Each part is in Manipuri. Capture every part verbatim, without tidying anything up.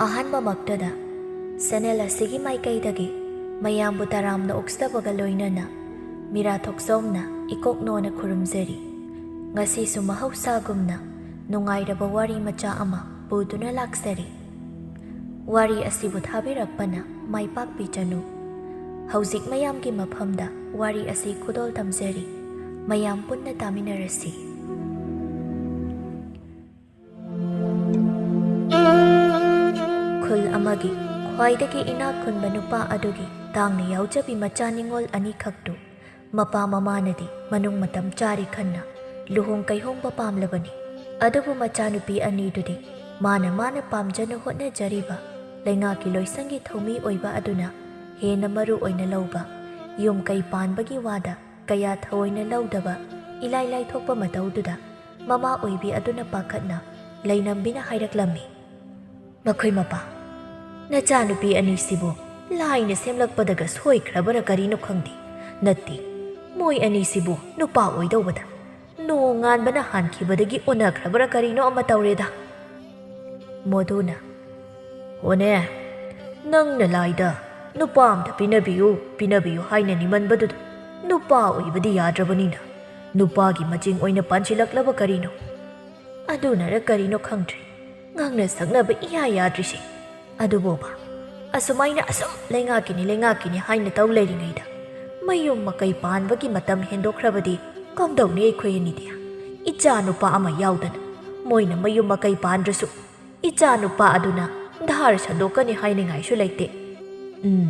ꯑꯍꯥꯟꯕꯃꯛꯇꯗ ꯆꯦꯅꯦꯜ ꯑꯁꯤꯒꯤ ꯃꯥꯏꯀꯩꯗꯒꯤ ꯃꯌꯥꯝꯕꯨ ꯇꯔꯥꯝꯅ ꯑꯣꯛꯆꯕꯒ ꯂꯣꯏꯅꯅ ꯃꯤꯔꯥ ꯊꯣꯛꯆꯣꯝꯅ ꯏꯀꯣꯛ ꯅꯣꯟꯅ ꯈꯨꯔꯨꯝꯖꯔꯤ꯫ ꯉꯁꯤꯁꯨ ꯃꯍꯧꯁꯥꯒꯨꯝꯅ ꯅꯨꯡꯉꯥꯏꯔꯕ ꯋꯥꯔꯤ ꯃꯆꯥ ꯑꯃ ꯄꯨꯗꯨꯅ ꯂꯥꯛꯆꯔꯤ꯫ ꯋꯥꯔꯤ ꯑꯁꯤꯕꯨ ꯊꯥꯕꯤꯔꯛꯄꯅ ꯃꯥꯏ ꯄꯥꯛꯄꯤꯖꯅꯨ꯫ ꯍꯧꯖꯤꯛ ꯃꯌꯥꯝꯒꯤ ꯃꯐꯝꯗ ꯋꯥꯔꯤ ꯑꯁꯤ ꯈꯨꯗꯣꯜ ꯇꯝꯖꯔꯤ꯫ ꯃꯌꯥꯝ ꯄꯨꯟꯅ ꯇꯥꯃꯤꯟꯅꯔꯁꯤ꯫ ꯈꯨꯜ ꯑꯃꯒꯤ ꯈ꯭ꯋꯥꯏꯗꯒꯤ ꯏꯅꯥꯛ ꯈꯨꯟꯕ ꯅꯨꯄꯥ ꯑꯗꯨꯒꯤ ꯇꯥꯡꯅ ꯌꯥꯎꯖꯕꯤ ꯃꯆꯥ ꯅꯤꯉꯣꯜ ꯑꯅꯤꯈꯛꯇꯨ ꯃꯄꯥ ꯃꯃꯥꯅꯗꯤ ꯃꯅꯨꯡ ꯃꯇꯝ ꯆꯥꯔꯤ ꯈꯟꯅ ꯂꯨꯍꯣꯡ ꯀꯩꯍꯣꯡꯕ ꯄꯥꯝꯂꯕꯅꯤ꯫ ꯑꯗꯨꯕꯨ ꯃꯆꯥꯅꯨꯄꯤ ꯑꯅꯤꯗꯨꯗꯤ ꯃꯥꯅ ꯃꯥꯅ ꯄꯥꯝꯖꯅ ꯍꯣꯠꯅꯖꯔꯤꯕ ꯂꯩꯉꯥꯛꯀꯤ ꯂꯣꯏꯁꯪꯒꯤ ꯊꯧꯃꯤ ꯑꯣꯏꯕ ꯑꯗꯨꯅ ꯍꯦꯟꯅ ꯃꯔꯨ ꯑꯣꯏꯅ ꯂꯧꯕ, ꯌꯨꯝ ꯀꯩ ꯄꯥꯟꯕꯒꯤ ꯋꯥꯗ ꯀꯌꯥ ꯊꯑꯣꯏꯅ ꯂꯧꯗꯕ, ꯏꯂꯥꯏ ꯂꯥꯏꯊꯣꯛꯄ ꯃꯇꯧꯗꯨꯗ ꯃꯃꯥ ꯑꯣꯏꯕꯤ ꯑꯗꯨꯅ ꯄꯥꯈꯠꯅ ꯂꯩꯅꯝꯕꯤꯅ ꯍꯥꯏꯔꯛꯂꯝꯃꯤ꯫ "ꯃꯈꯣꯏ ꯃꯄꯥ, ꯅꯆꯥꯅꯨꯄꯤ ꯑꯅꯤꯁꯤꯕꯨ ꯂꯥꯏꯅ ꯁꯦꯝꯂꯛꯄꯗꯒ ꯁꯣꯏꯈ꯭ꯔꯕꯔꯥ ꯀꯔꯤꯅꯣ ꯈꯪꯗꯦ꯫ ꯅꯠꯇꯦ, ꯃꯣꯏ ꯑꯅꯤꯁꯤꯕꯨ ꯅꯨꯄꯥ ꯑꯣꯏꯗꯧꯕꯗ ꯅꯣꯡꯉꯥꯟꯕꯅ ꯍꯥꯟꯈꯤꯕꯗꯒꯤ ꯑꯣꯟꯅꯈ꯭ꯔꯕꯔꯥ ꯀꯔꯤꯅꯣ ꯑꯃ ꯇꯧꯔꯦꯗ꯫" ꯃꯣꯗꯨꯅ, "ꯍꯣꯅꯦ, ꯅꯪꯅ ꯂꯥꯏꯗ ꯅꯨꯄꯥ ꯑꯝꯇ ꯄꯤꯅꯕꯤꯌꯨ, ꯄꯤꯅꯕꯤꯌꯨ ꯍꯥꯏꯅ ꯅꯤꯃꯟꯕꯗꯨꯗ ꯅꯨꯄꯥ ꯑꯣꯏꯕꯗꯤ ꯌꯥꯗ꯭ꯔꯕꯅꯤꯅ ꯅꯨꯄꯥꯒꯤ ꯃꯆꯤꯡ ꯑꯣꯏꯅ ꯄꯥꯟꯁꯤꯜꯂꯛꯂꯕ ꯀꯔꯤꯅꯣ? ꯑꯗꯨꯅꯔ ꯀꯔꯤꯅꯣ ꯈꯪꯗ꯭ꯔꯦ, ꯉꯥꯡꯅ ꯁꯛꯅꯕ ꯏꯌꯥ ꯌꯥꯗ꯭ꯔꯤꯁꯦ꯫ ꯑꯗꯨꯕꯨꯕ, ꯑꯁꯨꯃꯥꯏꯅ ꯑꯁꯨꯝ ꯂꯩꯉꯥꯛꯀꯤꯅꯤ, ꯂꯩꯉꯥꯛꯀꯤꯅꯤ ꯍꯥꯏꯅ ꯇꯧ ꯂꯩꯔꯤꯉꯩꯗ ꯃꯌꯨꯝ ꯃꯀꯩ ꯄꯥꯟꯕꯒꯤ ꯃꯇꯝ ꯍꯦꯟꯗꯣꯛꯈ꯭ꯔꯕꯗꯤ ꯀꯝꯗꯧꯅꯤ ꯑꯩꯈꯣꯏ ꯑꯅꯤꯗꯤ? ꯏꯆꯥ ꯅꯨꯄꯥ ꯑꯃ ꯌꯥꯎꯗꯅ ꯃꯣꯏꯅ ꯃꯌꯨꯝ ꯃꯀꯩ ꯄꯥꯟꯗ꯭ꯔꯁꯨ ꯏꯆꯥ ꯅꯨꯄꯥ ꯑꯗꯨꯅ ꯙꯥꯔ ꯁꯟꯗꯣꯛꯀꯅꯤ ꯍꯥꯏꯅꯤꯡꯉꯥꯏꯁꯨ ꯂꯩꯇꯦ꯫" "ꯎꯝ,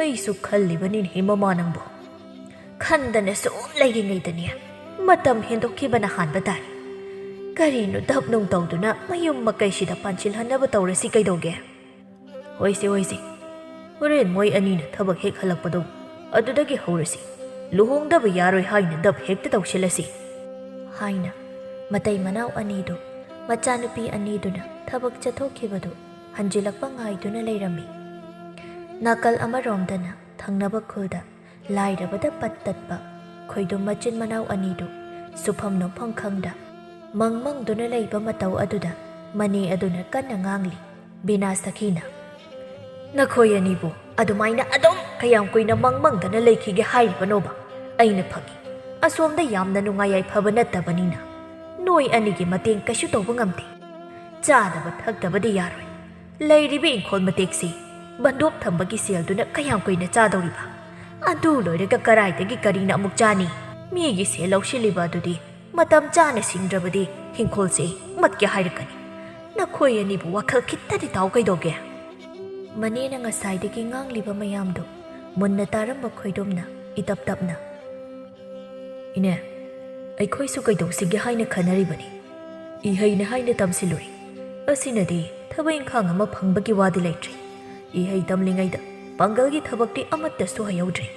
ꯑꯩꯁꯨ ꯈꯜꯂꯤꯕꯅꯤꯅꯦ ꯃꯃꯥ ꯅꯪꯕꯨ꯫ ꯈꯟꯗꯅ ꯁꯨꯝ ꯂꯩꯔꯤꯉꯩꯗꯅꯦ ꯃꯇꯝ ꯍꯦꯟꯗꯣꯛꯈꯤꯕꯅ ꯍꯥꯟꯕ ꯇꯥꯔꯦ꯫ ꯀꯔꯤꯅꯣ ꯙꯞ ꯅꯨꯡ ꯇꯧꯗꯨꯅ ꯃꯌꯨꯝ ꯃꯀꯩꯁꯤꯗ ꯄꯥꯟꯁꯤꯜꯍꯟꯅꯕ ꯇꯧꯔꯁꯤ ꯀꯩꯗꯧꯒꯦ?" "ꯍꯣꯏꯁꯦ, ꯍꯣꯏꯁꯦ, ꯍꯣꯔꯦꯟ ꯃꯣꯏ ꯑꯅꯤꯅ ꯊꯕꯛ ꯍꯦꯛ ꯍꯜꯂꯛꯄꯗꯣ ꯑꯗꯨꯗꯒꯤ ꯍꯧꯔꯁꯤ꯫ ꯂꯨꯍꯣꯡꯗꯕ ꯌꯥꯔꯣꯏ ꯍꯥꯏꯅ ꯙꯞ ꯍꯦꯛꯇ ꯇꯧꯁꯤꯜꯂꯁꯤ," ꯍꯥꯏꯅ ꯃꯇꯩ ꯃꯅꯥꯎ ꯑꯅꯤꯗꯨ, ꯃꯆꯥꯅꯨꯄꯤ ꯑꯅꯤꯗꯨꯅ ꯊꯕꯛ ꯆꯠꯊꯣꯛꯈꯤꯕꯗꯨ ꯍꯟꯖꯤꯜꯂꯛꯄ ꯉꯥꯏꯗꯨꯅ ꯂꯩꯔꯝꯃꯤ꯫ ꯅꯥꯀꯜ ꯑꯃꯔꯣꯝꯗꯅ ꯊꯪꯅꯕ ꯈꯨꯜꯗ ꯂꯥꯏꯔꯕꯗ ꯄꯠ ꯇꯠꯄ ꯈꯣꯏꯗꯨꯝ ꯃꯆꯤꯟ ꯃꯅꯥꯎ ꯑꯅꯤꯗꯨ ꯁꯨꯐꯝ ꯅꯣꯝꯐꯝ ꯈꯪꯗ ꯃꯪ ꯃꯪꯗꯨꯅ ꯂꯩꯕ ꯃꯇꯧ ꯑꯗꯨꯗ ꯃꯅꯦ ꯑꯗꯨꯅ ꯀꯟꯅ ꯉꯥꯡꯂꯤ꯫ ꯕꯤꯅꯥ ꯁꯈꯤꯅ, "ꯅꯈꯣꯏ ꯑꯅꯤꯕꯨ ꯑꯗꯨꯃꯥꯏꯅ ꯑꯗꯨꯝ ꯀꯌꯥꯝ ꯀꯨꯏꯅ ꯃꯪ ꯃꯪꯗꯅ ꯂꯩꯈꯤꯒꯦ ꯍꯥꯏꯔꯤꯕꯅꯣꯕ? ꯑꯩꯅ ꯐꯪꯉꯤ, ꯑꯁꯣꯝꯗ ꯌꯥꯝꯅ ꯅꯨꯡꯉꯥꯏ ꯌꯥꯏꯐꯕ ꯅꯠꯇꯕꯅꯤꯅ ꯅꯣꯏ ꯑꯅꯤꯒꯤ ꯃꯇꯦꯡ ꯀꯩꯁꯨ ꯇꯧꯕ ꯉꯝꯗꯦ꯫ ꯆꯥꯗꯕ ꯊꯛꯇꯕꯗꯤ ꯌꯥꯔꯣꯏ꯫ ꯂꯩꯔꯤꯕ ꯏꯪꯈꯣꯜ ꯃꯇꯦꯛꯁꯤ ꯕꯟꯗꯣꯞ ꯊꯝꯕꯒꯤ ꯁꯦꯜꯗꯨꯅ ꯀꯌꯥꯝ ꯀꯨꯏꯅ ꯆꯥꯗꯧꯔꯤꯕ? ꯑꯗꯨ ꯂꯣꯏꯔꯒ ꯀꯔꯥꯏꯗꯒꯤ ꯀꯔꯤꯅ ꯑꯃꯨꯛ ꯆꯥꯅꯤ? ꯃꯤꯒꯤ ꯁꯦꯜ ꯂꯧꯁꯤꯜꯂꯤꯕ ꯑꯗꯨꯗꯤ ꯃꯇꯝ ꯆꯥꯅ ꯁꯤꯡꯗ꯭ꯔꯕꯗꯤ ꯍꯤꯡꯈꯣꯜꯁꯦ ꯃꯠꯀꯦ ꯍꯥꯏꯔꯛꯀꯅꯤ꯫ ꯅꯈꯣꯏ ꯑꯅꯤꯕꯨ ꯋꯥꯈꯜ ꯈꯤꯇꯗꯤ ꯇꯥꯎ ꯀꯩꯗꯧꯒꯦ?" ꯃꯅꯦꯅ ꯉꯁꯥꯏꯗꯒꯤ ꯉꯥꯡꯂꯤꯕ ꯃꯌꯥꯝꯗꯨ ꯃꯨꯟꯅ ꯇꯥꯔꯝꯕ ꯈꯣꯏꯗꯣꯝꯅ ꯏꯇꯞ ꯇꯞꯅ, "ꯏꯅꯦ, ꯑꯩꯈꯣꯏꯁꯨ ꯀꯩꯗꯧꯁꯤꯒꯦ ꯍꯥꯏꯅ ꯈꯟꯅꯔꯤꯕꯅꯤ꯫ ꯏꯍꯩꯅꯦ ꯍꯥꯏꯅ ꯇꯝꯁꯤꯜꯂꯨꯔꯦ꯫ ꯑꯁꯤꯅꯗꯤ ꯊꯕꯛ ꯏꯪꯈꯥꯡ ꯑꯃ ꯐꯪꯕꯒꯤ ꯋꯥꯗꯤ ꯂꯩꯇ꯭ꯔꯦ꯫ ꯏꯍꯩ ꯇꯝꯂꯤꯉꯩꯗ ꯄꯥꯡꯒꯜꯒꯤ ꯊꯕꯛꯇꯤ ꯑꯃꯠꯇꯁꯨ ꯍꯩꯍꯧꯗ꯭ꯔꯦ꯫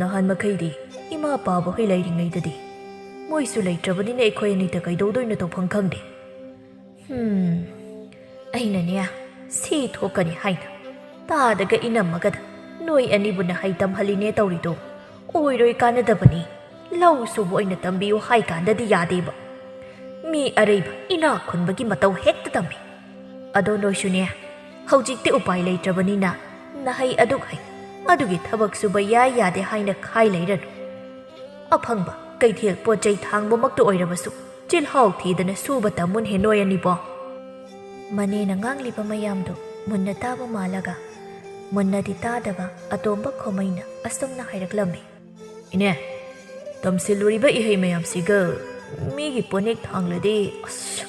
ꯅꯍꯥꯟ ꯃꯈꯩꯗꯤ ꯏꯃꯥ ꯄꯥꯕ ꯍꯣꯏ ꯂꯩꯔꯤꯉꯩꯗꯗꯤ ꯃꯣꯏꯁꯨ ꯂꯩꯇ꯭ꯔꯕꯅꯤꯅ ꯑꯩꯈꯣꯏ ꯑꯅꯤꯗ ꯀꯩꯗꯧꯗꯣꯏꯅꯣ ꯇꯧꯐꯝ ꯈꯪꯗꯦ꯫ ꯍꯝ, ꯑꯩꯅꯅꯦ ꯁꯤ ꯊꯣꯛꯀꯅꯤ ꯍꯥꯏꯅ ꯇꯥꯗꯒ ꯏꯅꯝꯃꯒꯗ ꯅꯣꯏ ꯑꯅꯤꯕꯨ ꯅꯍꯩ ꯇꯝꯍꯜꯂꯤꯅꯦ ꯇꯧꯔꯤꯗꯣ꯫ ꯑꯣꯏꯔꯣꯏ, ꯀꯥꯟꯅꯗꯕꯅꯤ꯫ ꯂꯧ ꯁꯨꯕ ꯑꯣꯏꯅ ꯇꯝꯕꯤꯌꯨ ꯍꯥꯏ ꯀꯥꯟꯗꯗꯤ ꯌꯥꯗꯦꯕ꯫ ꯃꯤ ꯑꯔꯩꯕ ꯏꯅꯥꯛ ꯈꯨꯟꯕꯒꯤ ꯃꯇꯧ ꯍꯦꯛꯇ ꯇꯝꯃꯤ꯫ ꯑꯗꯣ ꯅꯣꯏꯁꯨꯅꯦ, ꯍꯧꯖꯤꯛꯇꯤ ꯎꯄꯥꯏ ꯂꯩꯇ꯭ꯔꯕꯅꯤꯅ ꯅꯍꯩ ꯑꯗꯨꯛ ꯍꯩ, ꯑꯗꯨꯒꯤ ꯊꯕꯛ ꯁꯨꯕ ꯌꯥꯏ ꯌꯥꯗꯦ ꯍꯥꯏꯅ ꯈꯥꯏ ꯂꯩꯔꯅꯨ꯫ ꯑꯐꯪꯕ ꯀꯩꯊꯦꯜ ꯄꯣꯠ ꯆꯩ ꯊꯥꯡꯕꯃꯛꯇ ꯑꯣꯏꯔꯕꯁꯨ ꯆꯤꯜꯍꯥꯎ ꯊꯤꯗꯅ ꯁꯨꯕ ꯇꯝꯃꯨꯟꯍꯦ ꯅꯣꯏ ꯑꯅꯤꯕꯣ꯫" ꯃꯅꯦꯅ ꯉꯥꯡꯂꯤꯕ ꯃꯌꯥꯝꯗꯨ ꯃꯨꯟꯅ ꯇꯥꯕ ꯃꯥꯜꯂꯒ ꯃꯨꯟꯅꯗꯤ ꯇꯥꯗꯕ ꯑꯇꯣꯝꯕ ꯈꯣꯃꯩꯅ ꯑꯁꯨꯝꯅ ꯍꯥꯏꯔꯛꯂꯝꯃꯤ꯫ "ꯏꯅꯦ, ꯇꯝꯁꯤꯜꯂꯨꯔꯤꯕ ꯏꯍꯩ ꯃꯌꯥꯝꯁꯤꯒ ꯃꯤꯒꯤ ꯄꯣꯠꯅꯦꯛ ꯊꯥꯡꯂꯗꯤ, ꯑꯁ,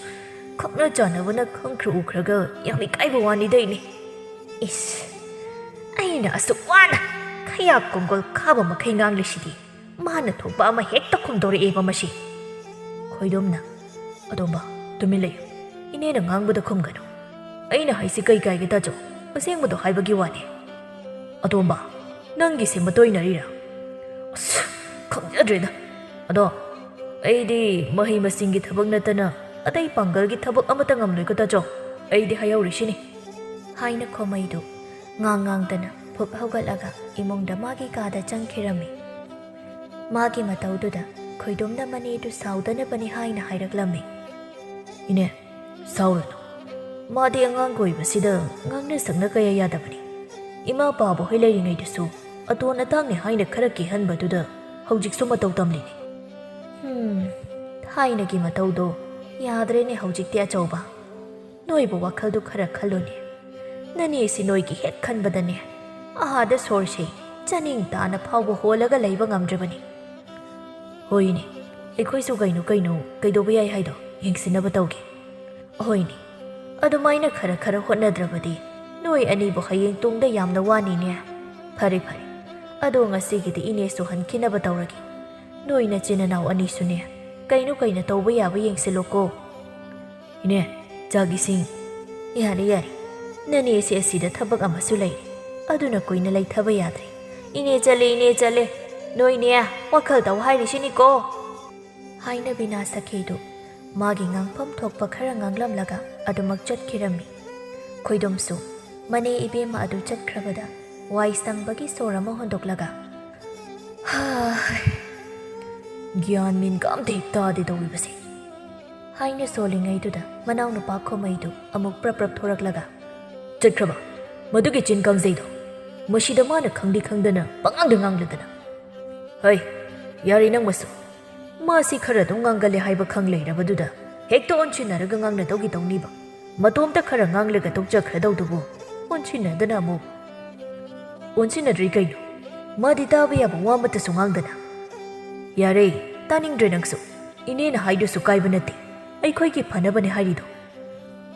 ꯈꯪꯅ ꯆꯥꯟꯅꯕꯅ ꯈꯪꯈ꯭ꯔ ꯎꯈ꯭ꯔꯒ ꯌꯥꯝ ꯏꯀꯥꯏꯕ ꯋꯥꯅꯤꯗ ꯏꯅꯦ꯫" ꯏꯁ, ꯑꯩꯅ ꯑꯁꯨꯛ ꯋꯥꯅ ꯈꯌꯥꯛ ꯀꯣꯡꯒꯣꯜ ꯈꯥꯕ ꯃꯈꯩ ꯉꯥꯡꯂꯤꯁꯤꯗꯤ ꯃꯥꯅ ꯊꯣꯛꯄ ꯑꯃ ꯍꯦꯛꯇ ꯈꯨꯝꯗꯧꯔꯛꯑꯦꯕ ꯃꯁꯤ꯫ ꯈꯣꯏꯗꯣꯝꯅ, "ꯑꯇꯣꯝꯕ, ꯇꯨꯃꯤꯟ ꯂꯩꯌꯨ꯫ ꯏꯅꯦꯅ ꯉꯥꯡꯕꯗ ꯈꯨꯝꯒꯅꯨ꯫ ꯑꯩꯅ ꯍꯥꯏꯁꯤ ꯀꯩ ꯀꯥꯏꯒꯦ ꯇꯥꯖꯧ꯫ ꯑꯁꯦꯡꯕꯗꯣ ꯍꯥꯏꯕꯒꯤ ꯋꯥꯅꯤ꯫" "ꯑꯇꯣꯝꯕ, ꯅꯪꯒꯤꯁꯦ ꯃꯇꯣꯏꯅꯔꯤꯔꯥ?" "ꯑꯁ, ꯈꯪꯖꯗ꯭ꯔꯦꯗ꯫ ꯑꯗꯣ ꯑꯩꯗꯤ ꯃꯍꯩ ꯃꯁꯤꯡꯒꯤ ꯊꯕꯛ ꯅꯠꯇꯅ ꯑꯇꯩ ꯄꯥꯡꯒꯜꯒꯤ ꯊꯕꯛ ꯑꯃꯠꯇ ꯉꯝꯂꯣꯏꯀꯣ ꯇꯥꯖꯧ꯫ ꯑꯩꯗꯤ ꯍꯥꯏꯍꯧꯔꯤꯁꯤꯅꯤ꯫" ꯍꯥꯏꯅ ꯈꯣꯃꯩꯗꯨ ꯉꯥꯡ ꯉꯥꯡꯗꯅ ꯐꯨꯛ ꯍꯧꯒꯠꯂꯒ ꯏꯃꯨꯡꯗ ꯃꯥꯒꯤ ꯀꯥꯗ ꯆꯪꯈꯤꯔꯝꯃꯤ꯫ ꯃꯥꯒꯤ ꯃꯇꯧꯗꯨꯗ ꯈꯣꯏꯗꯣꯝꯅ ꯃꯅꯦꯗꯨ ꯁꯥꯎꯗꯅꯕꯅꯤ ꯍꯥꯏꯅ ꯍꯥꯏꯔꯛꯂꯝꯃꯤ꯫ "ꯏꯅꯦ, ꯁꯥꯎꯔꯅꯨ꯫ ꯃꯥꯗꯤ ꯑꯉꯥꯡ ꯑꯣꯏꯕꯁꯤꯗ ꯉꯥꯡꯅ ꯁꯛꯅ ꯀꯌꯥ ꯌꯥꯗꯕꯅꯤ꯫ ꯏꯃꯥ ꯄꯥꯕ ꯍꯣꯏ ꯂꯩꯔꯤꯉꯩꯗꯁꯨ ꯑꯇꯣꯟ ꯑꯇꯥꯡꯅꯦ ꯍꯥꯏꯅ ꯈꯔ ꯀꯤꯍꯟꯕꯗꯨꯗ ꯍꯧꯖꯤꯛꯁꯨ ꯃꯇꯧ ꯇꯝꯂꯤꯅꯤ꯫ ꯍꯝ, ꯊꯥꯏꯅꯒꯤ ꯃꯇꯧꯗꯣ ꯌꯥꯗ꯭ꯔꯦꯅꯦ ꯍꯧꯖꯤꯛꯇꯤ ꯑꯆꯧꯕ꯫ ꯅꯣꯏꯕꯨ ꯋꯥꯈꯜꯗꯨ ꯈꯔ ꯈꯜꯂꯨꯅꯦ꯫ ꯅꯅꯦꯁꯤ ꯅꯣꯏꯒꯤ ꯍꯦꯛ ꯈꯟꯕꯗꯅꯦ, ꯑꯍꯥꯗ ꯁꯣꯔꯁꯦ ꯆꯥꯅꯤꯡ ꯇꯥꯅ ꯐꯥꯎꯕ ꯍꯣꯜꯂꯒ ꯂꯩꯕ ꯉꯝꯗ꯭ꯔꯕꯅꯤ꯫ ꯍꯣꯏꯅꯦ, ꯑꯩꯈꯣꯏꯁꯨ ꯀꯩꯅꯣ ꯀꯩꯅꯣ ꯀꯩꯗꯧꯕ ꯌꯥꯏ ꯍꯥꯏꯗꯣ ꯌꯦꯡꯁꯤꯟꯅꯕ ꯇꯧꯒꯦ꯫ ꯍꯣꯏꯅꯦ, ꯑꯗꯨꯃꯥꯏꯅ ꯈꯔ ꯈꯔ ꯍꯣꯠꯅꯗ꯭ꯔꯕꯗꯤ ꯅꯣꯏ ꯑꯅꯤꯕꯨ ꯍꯌꯦꯡ ꯇꯨꯡꯗ ꯌꯥꯝꯅ ꯋꯥꯅꯤꯅꯦ꯫ ꯐꯔꯦ ꯐꯔꯦ, ꯑꯗꯣ ꯉꯁꯤꯒꯤꯗꯤ ꯏꯅꯦꯁꯨ ꯍꯟꯈꯤꯅꯕ ꯇꯧꯔꯒꯦ꯫ ꯅꯣꯏ ꯅꯆꯤꯟ ꯅꯅꯥꯎ ꯑꯅꯤꯁꯨꯅꯦ, ꯀꯩꯅꯣ ꯀꯩꯅꯣ ꯇꯧꯕ ꯌꯥꯕ ꯌꯦꯡꯁꯤꯜꯂꯣꯀꯣ꯫ ꯏꯅꯦ, ꯆꯥꯛ ꯏꯁꯤꯡ? ꯌꯥꯔꯦ ꯌꯥꯔꯦ, ꯅꯅꯦꯁꯦ ꯑꯁꯤꯗ ꯊꯕꯛ ꯑꯃꯁꯨ ꯂꯩꯔꯦ, ꯑꯗꯨꯅ ꯀꯨꯏꯅ ꯂꯩꯊꯕ ꯌꯥꯗ꯭ꯔꯦ꯫ ꯏꯅꯦ ꯆꯠꯂꯦ, ꯏꯅꯦ ꯆꯠꯂꯦ, ꯅꯣꯏꯅꯦ ꯋꯥꯈꯜ ꯇꯧ ꯍꯥꯏꯔꯤꯁꯤꯅꯤꯀꯣ꯫ ꯍꯥꯏꯅ ꯕꯤꯅꯥ ꯁꯈꯤꯗꯨ ꯃꯥꯒꯤ ꯉꯥꯡꯐꯝ ꯊꯣꯛꯄ ꯈꯔ ꯉꯥꯡꯂꯝꯂꯒ ꯑꯗꯨꯃꯛ ꯆꯠꯈꯤꯔꯝꯃꯤ꯫ ꯈꯣꯏꯗꯣꯝꯁꯨ ꯃꯅꯦ ꯏꯕꯦꯝꯃ ꯑꯗꯨ ꯆꯠꯈ꯭ꯔꯕꯗ ꯋꯥꯏ ꯁꯪꯕꯒꯤ ꯁꯣꯔ ꯑꯃ ꯍꯣꯟꯗꯣꯛꯂꯒ, "ꯍꯥ, ꯒ꯭ꯌꯥꯟ ꯃꯦꯟꯒ ꯑꯝꯇ ꯍꯦꯛ ꯇꯥꯗꯦ ꯇꯧꯔꯤꯕꯁꯦ" ꯍꯥꯏꯅ ꯁꯣꯜꯂꯤꯉꯩꯗꯨꯗ ꯃꯅꯥꯎꯅꯨꯄꯥ ꯈꯣꯃꯩꯗꯨ ꯑꯃꯨꯛ ꯄ꯭ꯔꯞ ꯄ꯭ꯔꯞ ꯊꯣꯔꯛꯂꯒ, "ꯆꯠꯈ꯭ꯔꯕ? ꯃꯗꯨꯒꯤ ꯆꯤꯟ ꯀꯥꯡꯖꯩꯗꯣ? ꯃꯁꯤꯗ ꯃꯥꯅ ꯈꯪꯗꯤ ꯈꯪꯗꯅ ꯄꯉꯥꯡꯗ ꯉꯥꯡꯂꯗꯅ꯫ ꯍꯩ, ꯌꯥꯔꯦ ꯅꯪ ꯃꯁꯨ꯫ ꯃꯥꯁꯤ ꯈꯔ ꯑꯗꯨꯝ ꯉꯥꯡꯒꯜꯂꯦ ꯍꯥꯏꯕ ꯈꯪ ꯂꯩꯔꯕꯗꯨꯗ ꯍꯦꯛꯇ ꯑꯣꯟꯁꯤꯟꯅꯔꯒ ꯉꯥꯡꯅꯗꯧꯒꯤ ꯇꯧꯅꯤꯕ꯫ ꯃꯇꯣꯝꯇ ꯈꯔ ꯉꯥꯡꯂꯒ ꯇꯣꯛꯆꯈ꯭ꯔꯗꯧꯗꯨꯕꯨ ꯑꯣꯟꯁꯤꯟꯅꯗꯅ ꯑꯃꯨꯛ꯫ ꯑꯣꯟꯁꯤꯟꯅꯗ꯭ꯔꯤ ꯀꯩꯅꯣ? ꯃꯥꯗꯤ ꯇꯥꯕ ꯌꯥꯕ ꯋꯥ ꯑꯃꯠꯇꯁꯨ ꯉꯥꯡꯗꯅ꯫ ꯌꯥꯔꯦ, ꯇꯥꯅꯤꯡꯗ꯭ꯔꯦ ꯅꯪꯁꯨ꯫ ꯏꯅꯦꯅ ꯍꯥꯏꯗꯨꯁꯨ ꯀꯥꯏꯕ ꯅꯠꯇꯦ, ꯑꯩꯈꯣꯏꯒꯤ ꯐꯅꯕꯅꯦ ꯍꯥꯏꯔꯤꯗꯣ꯫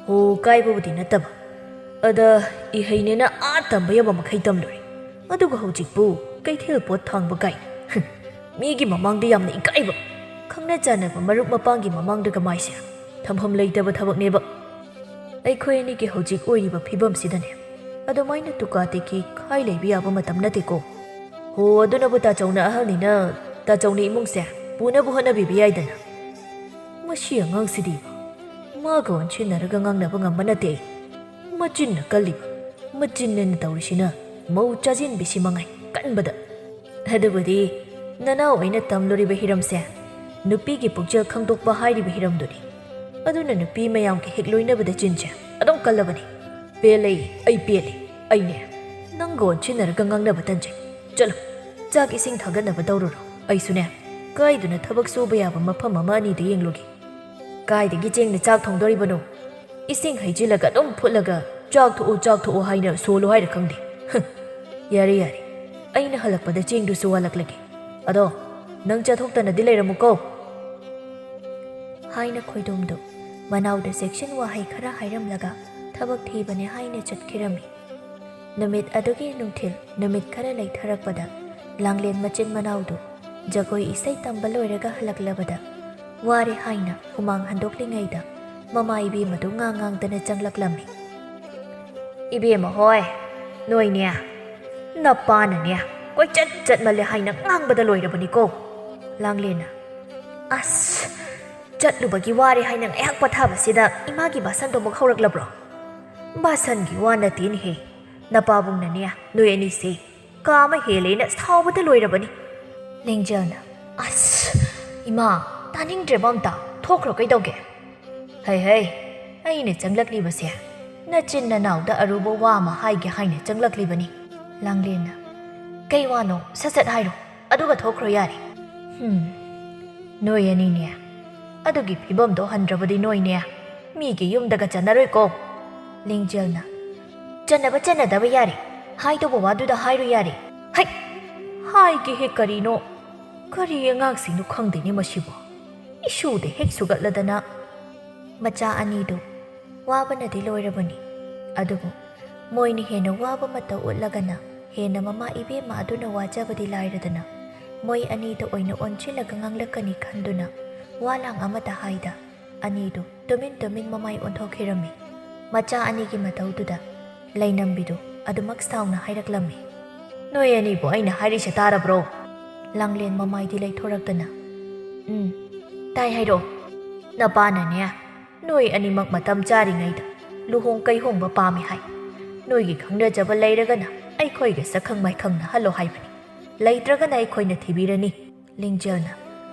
ꯍꯣ, ꯀꯥꯏꯕꯕꯨꯗꯤ ꯅꯠꯇꯕ꯫ ꯑꯗ ꯏꯍꯩꯅꯦꯅ ꯑꯥ ꯇꯝꯕ ꯌꯧꯕ ꯃꯈꯩ ꯇꯝꯂꯨꯔꯦ꯫ ꯑꯗꯨꯒ ꯍꯧꯖꯤꯛꯄꯨ ꯀꯩꯊꯦꯜ ꯄꯣꯠ ꯊꯥꯡꯕ ꯀꯥꯏꯅ꯫ ꯍꯨꯝ, ꯃꯤꯒꯤ ꯃꯃꯥꯡꯗ ꯌꯥꯝꯅ ꯏꯀꯥꯏꯕ꯫ ꯈꯪꯅ ꯆꯥꯟꯅꯕ ꯃꯔꯨꯞ ꯃꯄꯥꯡꯒꯤ ꯃꯃꯥꯡꯗꯒ ꯃꯥꯏꯁꯦ ꯊꯝꯐꯝ ꯂꯩꯇꯕ ꯊꯕꯛꯅꯦꯕ꯫ ꯑꯩꯈꯣꯏ ꯑꯅꯤꯒꯤ ꯍꯧꯖꯤꯛ ꯑꯣꯏꯔꯤꯕ ꯐꯤꯕꯝꯁꯤꯗꯅꯦ ꯑꯗꯨꯃꯥꯏꯅ ꯇꯨꯀꯥ ꯇꯦꯛꯀꯤ ꯈꯥꯏ ꯂꯩꯕ ꯌꯥꯕ ꯃꯇꯝ ꯅꯠꯇꯦꯀꯣ꯫ ꯍꯣ, ꯑꯗꯨꯅꯕꯨ ꯇꯥꯆꯧꯅ ꯑꯍꯜꯅꯤꯅ ꯇꯥꯆꯧꯅ ꯏꯃꯨꯡꯁꯦ ꯄꯨꯅꯕ ꯍꯣꯠꯅꯕꯤꯕ ꯌꯥꯏꯗꯅ꯫ ꯃꯁꯤ ꯑꯉꯥꯡꯁꯤꯗꯤ ꯃꯥꯒ ꯑꯣꯟꯁꯤꯟꯅꯔꯒ ꯉꯥꯡꯅꯕ ꯉꯝꯕ ꯅꯠꯇꯦ ꯑꯩ꯫ ꯃꯆꯤꯟꯅ ꯀꯜꯂꯤꯕ, ꯃꯆꯤꯟꯅꯦꯅ ꯇꯧꯔꯤꯁꯤꯅ ꯃꯧ ꯆꯥꯖꯤꯟꯕꯤꯁꯤ ꯃꯉꯥꯏ ꯀꯟꯕꯗ꯫ ꯑꯗꯨꯕꯨꯗꯤ ꯅꯅꯥꯎ ꯑꯩꯅ ꯇꯝꯂꯨꯔꯤꯕ ꯍꯤꯔꯝꯁꯦ ꯅꯨꯄꯤꯒꯤ ꯄꯨꯛꯆꯦꯜ ꯈꯪꯗꯣꯛꯄ ꯍꯥꯏꯔꯤꯕ ꯍꯤꯔꯝꯗꯨꯅꯤ꯫ ꯑꯗꯨꯅ ꯅꯨꯄꯤ ꯃꯌꯥꯝꯒ ꯍꯦꯛ ꯂꯣꯏꯅꯕꯗ ꯆꯤꯟꯁꯦ ꯑꯗꯨꯝ ꯀꯜꯂꯕꯅꯤ꯫ "ꯄꯦꯜꯂꯦ, ꯑꯩ ꯄꯦꯜꯂꯦ꯫ ꯑꯩꯅꯦ ꯅꯪꯒ ꯑꯣꯟꯁꯤꯟꯅꯔꯒ ꯉꯥꯡꯅꯕ ꯇꯟꯖꯩ꯫ ꯆꯠꯂꯣ, ꯆꯥꯛ ꯏꯁꯤꯡ ꯊꯥꯒꯠꯅꯕ ꯇꯧꯔꯨꯔꯣ꯫ ꯑꯩꯁꯨꯅꯦ ꯀꯥꯏꯗꯅ ꯊꯕꯛ ꯁꯨꯕ ꯌꯥꯕ ꯃꯐꯝ ꯑꯃ ꯑꯅꯤꯗ ꯌꯦꯡꯂꯨꯒꯦ꯫ ꯀꯥꯏꯗꯒꯤ ꯆꯦꯡꯅ ꯆꯥꯛ ꯊꯣꯡꯗꯣꯔꯤꯕꯅꯣ? ꯏꯁꯤꯡ ꯍꯩꯖꯤꯜꯂꯒ ꯑꯗꯨꯝ ꯐꯨꯠꯂꯒ 'ꯆꯥꯛ ꯊꯣꯛꯑꯣ, ꯆꯥꯛ ꯊꯣꯛꯑꯣ' ꯍꯥꯏꯅ ꯁꯣꯜꯂꯣ ꯍꯥꯏꯔ ꯈꯪꯗꯦ꯫ ꯍ, ꯌꯥꯔꯦ, ꯌꯥꯔꯦ, ꯑꯩꯅ ꯍꯜꯂꯛꯄꯗ ꯆꯦꯡꯗꯨꯁꯨ ꯋꯥꯜꯂꯛꯂꯒꯦ꯫ ꯑꯗꯣ ꯅꯪ ꯆꯠꯊꯣꯛꯇꯅꯗꯤ ꯂꯩꯔꯝꯃꯨꯀꯣ" ꯍꯥꯏꯅ ꯈꯣꯏꯗꯣꯝꯗꯨ ꯃꯅꯥꯎꯗ ꯆꯦꯛꯁꯤꯟ ꯋꯥꯍꯩ ꯈꯔ ꯍꯥꯏꯔꯝꯂꯒ ꯊꯕꯛ ꯊꯤꯕꯅꯦ ꯍꯥꯏꯅ ꯆꯠꯈꯤꯔꯝꯃꯤ꯫ ꯅꯨꯃꯤꯠ ꯑꯗꯨꯒꯤ ꯅꯨꯡꯊꯤꯜ ꯅꯨꯃꯤꯠ ꯈꯔ ꯂꯩꯊꯔꯛꯄꯗ ꯂꯥꯡꯂꯦꯟ ꯃꯆꯤꯟ ꯃꯅꯥꯎꯗꯨ ꯖꯒꯣꯏ ꯏꯁꯩ ꯇꯝꯕ ꯂꯣꯏꯔꯒ ꯍꯜꯂꯛꯂꯕꯗ ꯋꯥꯔꯦ ꯍꯥꯏꯅ ꯍꯨꯃꯥꯡ ꯍꯟꯗꯣꯛꯂꯤꯉꯩꯗ ꯃꯃꯥ ꯏꯕꯦꯝꯃꯗꯨ ꯉꯥꯡ ꯉꯥꯡꯗꯅ ꯆꯪꯂꯛꯂꯝꯃꯤ꯫ "ꯏꯕꯦꯝꯃ ꯍꯣꯏ, ꯅꯣꯏꯅꯦ ꯅꯄꯥꯅꯅꯦ ꯀꯣꯏꯆꯠ ꯆꯠꯃꯜꯂꯦ ꯍꯥꯏꯅ ꯉꯥꯡꯕꯗ ꯂꯣꯏꯔꯕꯅꯤꯀꯣ"꯫ ꯂꯥꯡꯂꯦꯟꯅ, "ꯑꯁ, ꯆꯠꯂꯨꯕꯒꯤ ꯋꯥꯔꯦ ꯍꯥꯏꯅ ꯉꯥꯏꯍꯥꯛ ꯄꯣꯊꯥꯕꯁꯤꯗ ꯏꯃꯥꯒꯤ ꯕꯥꯁꯟꯗꯣ ꯑꯃꯨꯛ ꯍꯧꯔꯛꯂꯕ꯭ꯔꯣ? ꯕꯥꯁꯟꯒꯤ ꯋꯥ ꯅꯠꯇꯦꯅꯦꯍꯦ, ꯅꯄꯥꯕꯨꯡꯅꯅꯦ ꯅꯣꯏ ꯑꯅꯤꯁꯦ ꯀꯥ ꯑꯃ ꯍꯦꯜꯂꯦꯅ ꯁꯥꯎꯕꯗ ꯂꯣꯏꯔꯕꯅꯤ"꯫ ꯂꯦꯡꯖꯦꯜꯅ, "ꯑꯁ, ꯏꯃꯥ, ꯇꯥꯅꯤꯡꯗ꯭ꯔꯦꯕ ꯑꯝꯇ, ꯊꯣꯛꯈ꯭ꯔꯣ ꯀꯩꯗꯧꯒꯦ?" "ꯍꯩ ꯍꯩ, ꯑꯩꯅ ꯆꯪꯂꯛꯂꯤꯕꯁꯦ ꯅꯆꯤꯟ ꯅꯅꯥꯎꯗ ꯑꯔꯨꯕ ꯋꯥ ꯑꯃ ꯍꯥꯏꯒꯦ ꯍꯥꯏꯅ ꯆꯪꯂꯛꯂꯤꯕꯅꯤ"꯫ ꯂꯥꯡꯂꯦꯟꯅ, "ꯀꯩ ꯋꯥꯅꯣ? ꯁꯠ ꯁꯠ ꯍꯥꯏꯔꯣ, ꯑꯗꯨꯒ ꯊꯣꯛꯈ꯭ꯔꯣ ꯌꯥꯔꯦ"꯫ "ꯍꯨꯝ, ꯅꯣꯏ ꯑꯅꯤꯅꯦ ꯑꯗꯨꯒꯤ ꯐꯤꯕꯝꯗꯣ ꯍꯟꯗ꯭ꯔꯕꯗꯤ ꯅꯣꯏꯅꯦ ꯃꯤꯒꯤ ꯌꯨꯝꯗꯒ ꯆꯠꯅꯔꯣꯏꯀꯣ"꯫ ꯂꯦꯡꯖꯦꯜꯅ, "ꯆꯠꯅꯕ ꯆꯠꯅꯗꯕ ꯌꯥꯔꯦ, ꯍꯥꯏꯗꯧꯕ ꯋꯥꯗꯨꯗ ꯍꯥꯏꯔꯣ ꯌꯥꯔꯦ"꯫ "ꯍꯩ, ꯍꯥꯏꯒꯦ ꯍꯦꯛ ꯀꯔꯤꯅꯣ? ꯀꯔꯤ ꯑꯉꯥꯡꯁꯤꯡꯅꯣ ꯈꯪꯗꯦꯅꯦ ꯃꯁꯤꯕꯨ꯫ ꯏꯁꯨꯗ ꯍꯦꯛ ꯁꯨꯒꯠꯂꯗꯅ"꯫ ꯃꯆꯥ ꯑꯅꯤꯗꯨ ꯋꯥꯕꯅꯗꯤ ꯂꯣꯏꯔꯕꯅꯤ꯫ ꯑꯗꯨꯕꯨ ꯃꯣꯏꯅ ꯍꯦꯟꯅ ꯋꯥꯕ ꯃꯇꯧ ꯎꯠꯂꯒꯅ ꯍꯦꯟꯅ ꯃꯃꯥ ꯏꯕꯦꯝꯃ ꯑꯗꯨꯅ ꯋꯥꯖꯕꯗꯤ ꯂꯥꯏꯔꯗꯅ ꯃꯣꯏ ꯑꯅꯤꯗ ꯑꯣꯏꯅ ꯑꯣꯟꯁꯤꯜꯂꯒ ꯉꯥꯡꯂꯛꯀꯅꯤ ꯈꯟꯗꯨꯅ ꯋꯥ ꯂꯥꯡ ꯑꯃꯠꯇ ꯍꯥꯏꯗ ꯑꯅꯤꯗꯨ ꯇꯨꯃꯤꯟ ꯇꯨꯃꯤꯟ ꯃꯃꯥꯏ ꯑꯣꯟꯊꯣꯛꯈꯤꯔꯝꯃꯤ꯫ ꯃꯆꯥ ꯑꯅꯤꯒꯤ ꯃꯇꯧꯗꯨꯗ ꯂꯩꯅꯝꯕꯤꯗꯨ ꯑꯗꯨꯃꯛ ꯁꯥꯎꯅ ꯍꯥꯏꯔꯛꯂꯝꯃꯤ꯫ "ꯅꯣꯏ ꯑꯅꯤꯕꯨ ꯑꯩꯅ ꯍꯥꯏꯔꯤꯁꯦ ꯇꯥꯔꯕ꯭ꯔꯣ?" ꯂꯥꯡꯂꯦꯟ ꯃꯃꯥꯏꯗꯤ ꯂꯩꯊꯣꯔꯛꯇꯅ, "ꯎꯝ, ꯇꯥꯏ ꯍꯥꯏꯔꯣ꯫ ꯅꯄꯥꯅꯅꯦ ꯅꯣꯏ ꯑꯅꯤꯃꯛ ꯃꯇꯝ ꯆꯥꯔꯤꯉꯩꯗ ꯂꯨꯍꯣꯡ ꯀꯩꯍꯣꯡꯕ ꯄꯥꯝꯃꯤ ꯍꯥꯏ꯫ ꯅꯣꯏꯒꯤ ꯈꯪꯅꯖꯕ ꯂꯩꯔꯒꯅ ꯑꯩꯈꯣꯏꯒ ꯁꯛꯈꯪ ꯃꯥꯏꯈꯪꯅꯍꯜꯂꯣ ꯍꯥꯏꯕꯅꯤ꯫ ꯂꯩꯇ꯭ꯔꯒꯅ ꯑꯩꯈꯣꯏꯅ ꯊꯤꯕꯤꯔꯅꯤ"꯫ ꯂꯤꯡꯖꯦꯜꯅ,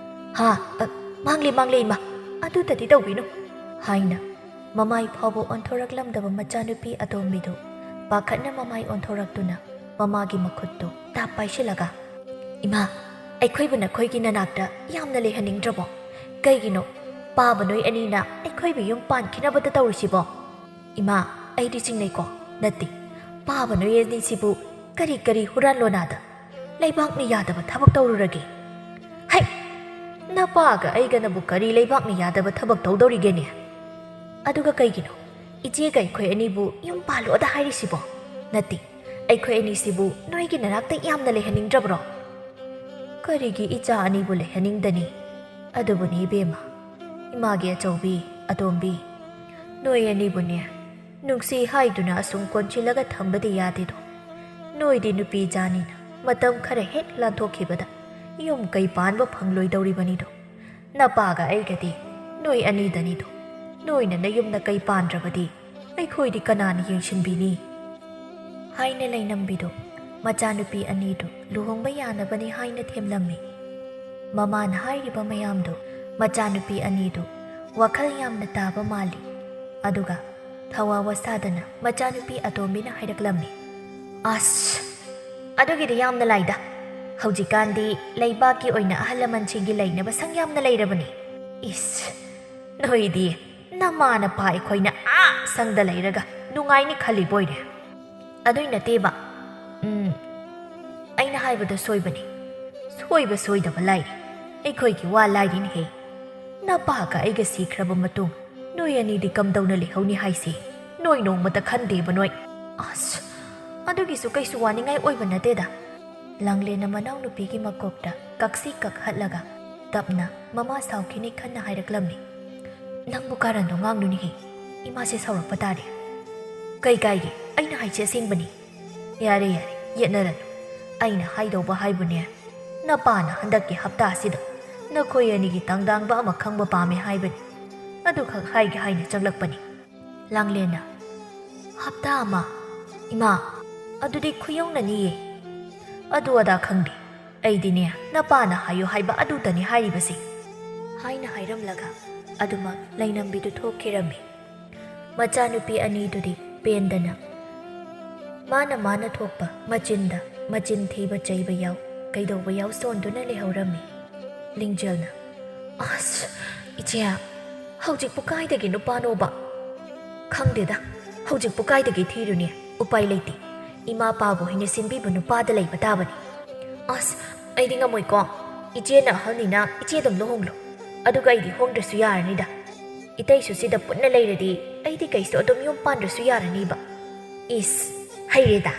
"ꯍꯥ, ꯑ, ꯃꯥꯡꯂꯦ, ꯃꯥꯡꯂꯦ ꯏꯃꯥ, ꯑꯗꯨꯇꯗꯤ ꯇꯧꯕꯤꯅꯨ" ꯍꯥꯏꯅ ꯃꯃꯥꯏ ꯐꯥꯎꯕ ꯑꯣꯟꯊꯣꯔꯛꯂꯝꯗꯕ ꯃꯆꯥꯅꯨꯄꯤ ꯑꯇꯣꯝꯕꯤꯗꯨ ꯄꯥꯈꯠꯅ ꯃꯃꯥꯏ ꯑꯣꯟꯊꯣꯔꯛꯇꯨꯅ ꯃꯃꯥꯒꯤ ꯃꯈꯨꯠꯇꯨ ꯇꯥꯞ ꯄꯥꯏꯁꯤꯜꯂꯒ, "ꯏꯃꯥ, ꯑꯩꯈꯣꯏꯕꯨ ꯅꯈꯣꯏꯒꯤ ꯅꯅꯥꯛꯇ ꯌꯥꯝꯅ ꯂꯩꯍꯟꯅꯤꯡꯗ꯭ꯔꯕꯣ? ꯀꯩꯒꯤꯅꯣ ꯄꯥꯕ ꯅꯣꯏ ꯑꯅꯤꯅ ꯑꯩꯈꯣꯏꯕꯨ ꯌꯨꯝ ꯄꯥꯟꯈꯤꯅꯕꯗ ꯇꯧꯔꯤꯁꯤꯕꯣ?" "ꯏꯃꯥ, ꯑꯩꯗꯤ ꯆꯤꯡꯅꯩꯀꯣ꯫ ꯅꯠꯇꯦ, ꯄꯥꯕ ꯅꯣꯏ ꯑꯅꯤꯁꯤꯕꯨ ꯀꯔꯤ ꯀꯔꯤ ꯍꯨꯔꯥꯟ ꯂꯣꯅꯥꯗ ꯂꯩꯕꯥꯛꯅ ꯌꯥꯗꯕ ꯊꯕꯛ ꯇꯧꯔꯨꯔꯒꯦ?" "ꯍꯩ! ꯅꯄꯥꯒ ꯑꯩꯒꯅꯕꯨ ꯀꯔꯤ ꯂꯩꯕꯥꯛꯅ ꯌꯥꯗꯕ ꯊꯕꯛ ꯇꯧꯗꯧꯔꯤꯒꯦꯅꯦ? ꯑꯗꯨꯒ ꯀꯩꯒꯤꯅꯣ ꯏꯆꯦꯒ ꯑꯩꯈꯣꯏ ꯑꯅꯤꯕꯨ ꯌꯨꯝ ꯄꯥꯜꯂꯣꯗ ꯍꯥꯏꯔꯤꯁꯤꯕꯣ? ꯅꯠꯇꯦ, ꯑꯩꯈꯣꯏ ꯑꯅꯤꯁꯤꯕꯨ ꯅꯣꯏꯒꯤ ꯅꯅꯥꯛꯇ ꯌꯥꯝꯅ ꯂꯩꯍꯟꯅꯤꯡꯗ꯭ꯔꯕ꯭ꯔꯣ?" "ꯀꯔꯤꯒꯤ ꯏꯆꯥ ꯑꯅꯤꯕꯨ ꯂꯩꯍꯟꯅꯤꯡꯗꯅꯤ? ꯑꯗꯨꯕꯨꯅꯤ ꯏꯕꯦꯝꯃ, ꯏꯃꯥꯒꯤ ꯑꯆꯧꯕꯤ, ꯑꯇꯣꯝꯕꯤ, ꯅꯣꯏ ꯑꯅꯤꯕꯨꯅꯦ ꯅꯨꯡꯁꯤ ꯍꯥꯏꯗꯨꯅ ꯑꯁꯨꯝ ꯀꯣꯟꯁꯤꯜꯂꯒ ꯊꯝꯕꯗꯤ ꯌꯥꯗꯦꯗꯣ꯫ ꯅꯣꯏꯗꯤ ꯅꯨꯄꯤ ꯖꯥꯅꯤꯅ ꯃꯇꯝ ꯈꯔ ꯍꯦꯛ ꯂꯥꯟꯊꯣꯛꯈꯤꯕꯗ ꯌꯨꯝ ꯀꯩ ꯄꯥꯟꯕ ꯐꯪꯂꯣꯏꯗꯧꯔꯤꯕꯅꯤꯗꯣ꯫ ꯅꯄꯥꯒ ꯑꯩꯒꯗꯤ ꯅꯣꯏ ꯑꯅꯤꯗꯅꯤꯗꯣ꯫ ꯅꯣꯏꯅ ꯅꯌꯨꯝꯗ ꯀꯩ ꯄꯥꯟꯗ꯭ꯔꯕꯗꯤ ꯑꯩꯈꯣꯏꯗꯤ ꯀꯅꯥꯅ ꯌꯦꯡꯁꯤꯟꯕꯤꯅꯤ?" ꯍꯥꯏꯅ ꯂꯩꯅꯝꯕꯤꯗꯨ ꯃꯆꯥꯅꯨꯄꯤ ꯑꯅꯤꯗꯨ ꯂꯨꯍꯣꯡꯕ ꯌꯥꯅꯕꯅꯤ ꯍꯥꯏꯅ ꯊꯦꯝꯂꯝꯃꯤ꯫ ꯃꯃꯥꯅ ꯍꯥꯏꯔꯤꯕ ꯃꯌꯥꯝꯗꯨ ꯃꯆꯥꯅꯨꯄꯤ ꯑꯅꯤꯗꯨ ꯋꯥꯈꯜ ꯌꯥꯝꯅ ꯇꯥꯕ ꯃꯥꯜꯂꯤ꯫ ꯑꯗꯨꯒ ꯊꯋꯥ ꯋꯥꯁꯥꯗꯅ ꯃꯆꯥꯅꯨꯄꯤ ꯑꯇꯣꯝꯕꯤꯅ ꯍꯥꯏꯔꯛꯂꯝꯃꯤ, "ꯑꯁ, ꯑꯗꯨꯒꯤꯗꯤ ꯌꯥꯝꯅ ꯂꯥꯏꯗ꯫ ꯍꯧꯖꯤꯛꯀꯥꯟꯗꯤ ꯂꯩꯕꯥꯛꯀꯤ ꯑꯣꯏꯅ ꯑꯍꯜ ꯂꯃꯟꯁꯤꯡꯒꯤ ꯂꯩꯅꯕ ꯁꯪ ꯌꯥꯝꯅ ꯂꯩꯔꯕꯅꯤ꯫ ꯏꯁ, ꯅꯣꯏꯗꯤ ꯅꯃꯥ ꯅꯄꯥ ꯑꯩꯈꯣꯏꯅ ꯑꯥ ꯁꯪꯗ ꯂꯩꯔꯒ ꯅꯨꯡꯉꯥꯏꯅꯤ ꯈꯜꯂꯤꯕꯣꯏꯔꯦ꯫ ꯑꯗꯨꯏ ꯅꯠꯇꯦꯕ꯫ ꯎꯝ, ꯑꯩꯅ ꯍꯥꯏꯕꯗꯣ ꯁꯣꯏꯕꯅꯤ꯫ ꯁꯣꯏꯕ ꯁꯣꯏꯗꯕ ꯂꯥꯏꯔꯤ꯫ ꯑꯩꯈꯣꯏꯒꯤ ꯋꯥ ꯂꯥꯏꯔꯤꯅꯦꯍꯦ꯫ ꯅꯄꯥꯒ ꯑꯩꯒ ꯁꯤꯈ꯭ꯔꯕ ꯃꯇꯨꯡ ꯅꯣꯏ ꯑꯅꯤꯗꯤ ꯀꯝꯗꯧꯅ ꯂꯩꯍꯧꯅꯤ ꯍꯥꯏꯁꯦ? ꯅꯣꯏ ꯅꯣꯡꯃꯇ ꯈꯟꯗꯦꯕ ꯅꯣꯏ?" "ꯑꯁ, ꯑꯗꯨꯒꯤꯁꯨ ꯀꯩꯁꯨ ꯋꯥꯅꯤꯡꯉꯥꯏ ꯑꯣꯏꯕ ꯅꯠꯇꯦꯗ꯫" ꯂꯥꯡꯂꯦꯟꯅ ꯃꯅꯥꯎꯅꯨꯄꯤꯒꯤ ꯃꯀꯣꯛꯇ ꯀꯛꯁꯤ ꯀꯛꯍꯠꯂꯒ ꯇꯞꯅ ꯃꯃꯥ ꯁꯥꯎꯈꯤꯅꯤ ꯈꯟꯅ ꯍꯥꯏꯔꯛꯂꯝꯃꯤ꯫ "ꯅꯪꯕꯨ ꯀꯥꯔꯟꯗꯣ ꯉꯥꯡꯅꯨꯅꯦꯍꯦ꯫ ꯏꯃꯥꯁꯦ ꯁꯥꯎꯔꯛꯄ ꯇꯥꯔꯦ꯫" "ꯀꯩ ꯀꯥꯏꯒꯦ? ꯑꯩꯅ ꯍꯥꯏꯁꯦ ꯑꯁꯦꯡꯕꯅꯤ꯫" "ꯌꯥꯔꯦ, ꯌꯥꯔꯦ, ꯌꯦꯠꯅꯔꯅꯨ꯫ ꯑꯩꯅ ꯍꯥꯏꯗꯧꯕ ꯍꯥꯏꯕꯨꯅꯦ, ꯅꯄꯥꯅ ꯍꯟꯗꯛꯀꯤ ꯍꯞꯇꯥꯁꯤꯗ ꯅꯈꯣꯏ ꯑꯅꯤꯒꯤ ꯇꯪꯗꯥꯡꯕ ꯑꯃ ꯈꯪꯕ ꯄꯥꯝꯃꯦ ꯍꯥꯏꯕꯅꯤ꯫ ꯑꯗꯨꯈꯛ ꯍꯥꯏꯒꯦ ꯍꯥꯏꯅ ꯆꯪꯂꯛꯄꯅꯤ꯫" ꯂꯥꯡꯂꯦꯟꯅ, "ꯍꯞꯇꯥ ꯑꯃ? ꯏꯃꯥ, ꯑꯗꯨꯗꯤ ꯈꯨꯌꯧꯅꯅꯤꯌꯦ꯫" "ꯑꯗꯨ ꯑꯗꯥ ꯈꯪꯗꯦ꯫ ꯑꯩꯗꯤꯅꯦ, ꯅꯄꯥꯅ ꯍꯥꯏꯌꯨ ꯍꯥꯏꯕ ꯑꯗꯨꯇꯅꯤ ꯍꯥꯏꯔꯤꯕꯁꯦ꯫" ꯍꯥꯏꯅ ꯍꯥꯏꯔꯝꯂꯒ ꯑꯗꯨꯃꯛ ꯂꯩꯅꯝꯕꯤꯗꯨ ꯊꯣꯛꯈꯤꯔꯝꯃꯤ꯫ ꯃꯆꯥꯅꯨꯄꯤ ꯑꯅꯤꯗꯨꯗꯤ ꯄꯦꯟꯗꯅ ꯃꯥꯅ ꯃꯥꯅ ꯊꯣꯛꯄ ꯃꯆꯤꯟꯗ ꯃꯆꯤꯟ ꯊꯤꯕ ꯆꯩꯕ ꯌꯥꯎ, ꯀꯩꯗꯧꯕ ꯌꯥꯎ ꯁꯣꯟꯗꯨꯅ ꯂꯩꯍꯧꯔꯝꯃꯤ꯫ ꯂꯤꯡꯖꯦꯜꯅ, "ꯑꯁ, ꯏꯆꯦ, ꯍꯧꯖꯤꯛꯄꯨ ꯀꯥꯏꯗꯒꯤ ꯅꯨꯄꯥꯅꯣꯕ? ꯈꯪꯗꯦꯗ, ꯍꯧꯖꯤꯛꯄꯨ ꯀꯥꯏꯗꯒꯤ ꯊꯤꯔꯨꯅꯤ? ꯎꯄꯥꯏ ꯂꯩꯇꯦ꯫ ꯏꯃꯥ ꯄꯥꯕꯨ ꯍꯦꯟꯅ ꯁꯤꯟꯕꯤꯕ ꯅꯨꯄꯥꯗ ꯂꯩꯕ ꯇꯥꯕꯅꯤ꯫ ꯑꯁ, ꯑꯩꯗꯤ ꯉꯝꯃꯣꯏꯀꯣ꯫ ꯏꯆꯦꯅ ꯑꯍꯜꯅꯤꯅ ꯏꯆꯦ ꯑꯗꯨꯝ ꯂꯨꯍꯣꯡꯂꯣ꯫ ꯑꯗꯨꯒ ꯑꯩꯗꯤ ꯍꯣꯡꯗ꯭ꯔꯁꯨ ꯌꯥꯔꯅꯤꯗ꯫ ꯏꯇꯩꯁꯨ ꯁꯤꯗ ꯄꯨꯟꯅ ꯂꯩꯔꯗꯤ ꯑꯩꯗꯤ ꯀꯩꯁꯨ ꯑꯗꯨꯝ ꯌꯨꯝ ꯄꯥꯟꯗ꯭ꯔꯁꯨ ꯌꯥꯔꯅꯤꯕ꯫" "ꯏꯁ, ꯍꯩꯔꯦꯗ꯫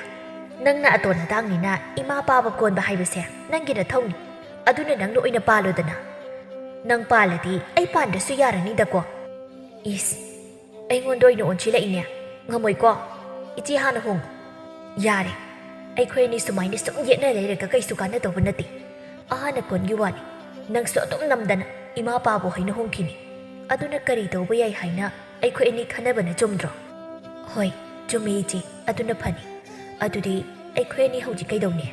ꯅꯪꯅ ꯑꯇꯣꯟ ꯑꯇꯥꯡꯅꯤꯅ ꯏꯃꯥ ꯄꯥꯕ ꯀꯣꯟꯕ ꯍꯥꯏꯕꯁꯦ ꯅꯪꯒꯤ ꯅꯊꯧꯅꯤ꯫ ꯑꯗꯨꯅ ꯅꯪꯅ ꯑꯣꯏꯅ ꯄꯥꯜꯂꯣꯗꯅ꯫ ꯅꯪ ꯄꯥꯜꯂꯗꯤ ꯑꯩ ꯄꯥꯟꯗ꯭ꯔꯁꯨ ꯌꯥꯔꯅꯤꯗꯀꯣ꯫" "ꯏꯁ, ꯑꯩꯉꯣꯟꯗ ꯑꯣꯏꯅ ꯑꯣꯟꯁꯤꯜꯂꯛꯏꯅꯦ꯫ ꯉꯝꯃꯣꯏꯀꯣ꯫ ꯏꯆꯦ ꯍꯥꯟꯅ ꯍꯣꯡꯉꯨ꯫" "ꯌꯥꯔꯦ, ꯑꯩꯈꯣꯏ ꯑꯅꯤ ꯁꯨꯃꯥꯏꯅ ꯁꯨꯝ ꯌꯦꯠꯅ ꯂꯩꯔꯒ ꯀꯩꯁꯨ ꯀꯥꯟꯅꯗꯧꯕ ꯅꯠꯇꯦ꯫ ꯑꯍꯥꯟꯅ ꯀꯣꯟꯒꯤ ꯋꯥꯅꯤ꯫ ꯅꯪꯁꯨ ꯑꯗꯨꯝ ꯅꯝꯗꯅ ꯏꯃꯥ ꯄꯥꯕꯨ ꯍꯩꯅ ꯍꯣꯡꯈꯤꯅꯤ꯫ ꯑꯗꯨꯅ ꯀꯔꯤ ꯇꯧꯕ ꯌꯥꯏ ꯍꯥꯏꯅ ꯑꯩꯈꯣꯏ ꯑꯅꯤ ꯈꯟꯅꯕꯅ ꯆꯨꯝꯗ꯭ꯔꯣ?" "ꯍꯣꯏ, ꯆꯨꯝꯃꯤ ꯏꯆꯦ, ꯑꯗꯨꯅ ꯐꯅꯤ꯫ ꯑꯗꯨꯗꯤ ꯑꯩꯈꯣꯏ ꯑꯅꯤ ꯍꯧꯖꯤꯛ ꯀꯩꯗꯧꯅꯤ?"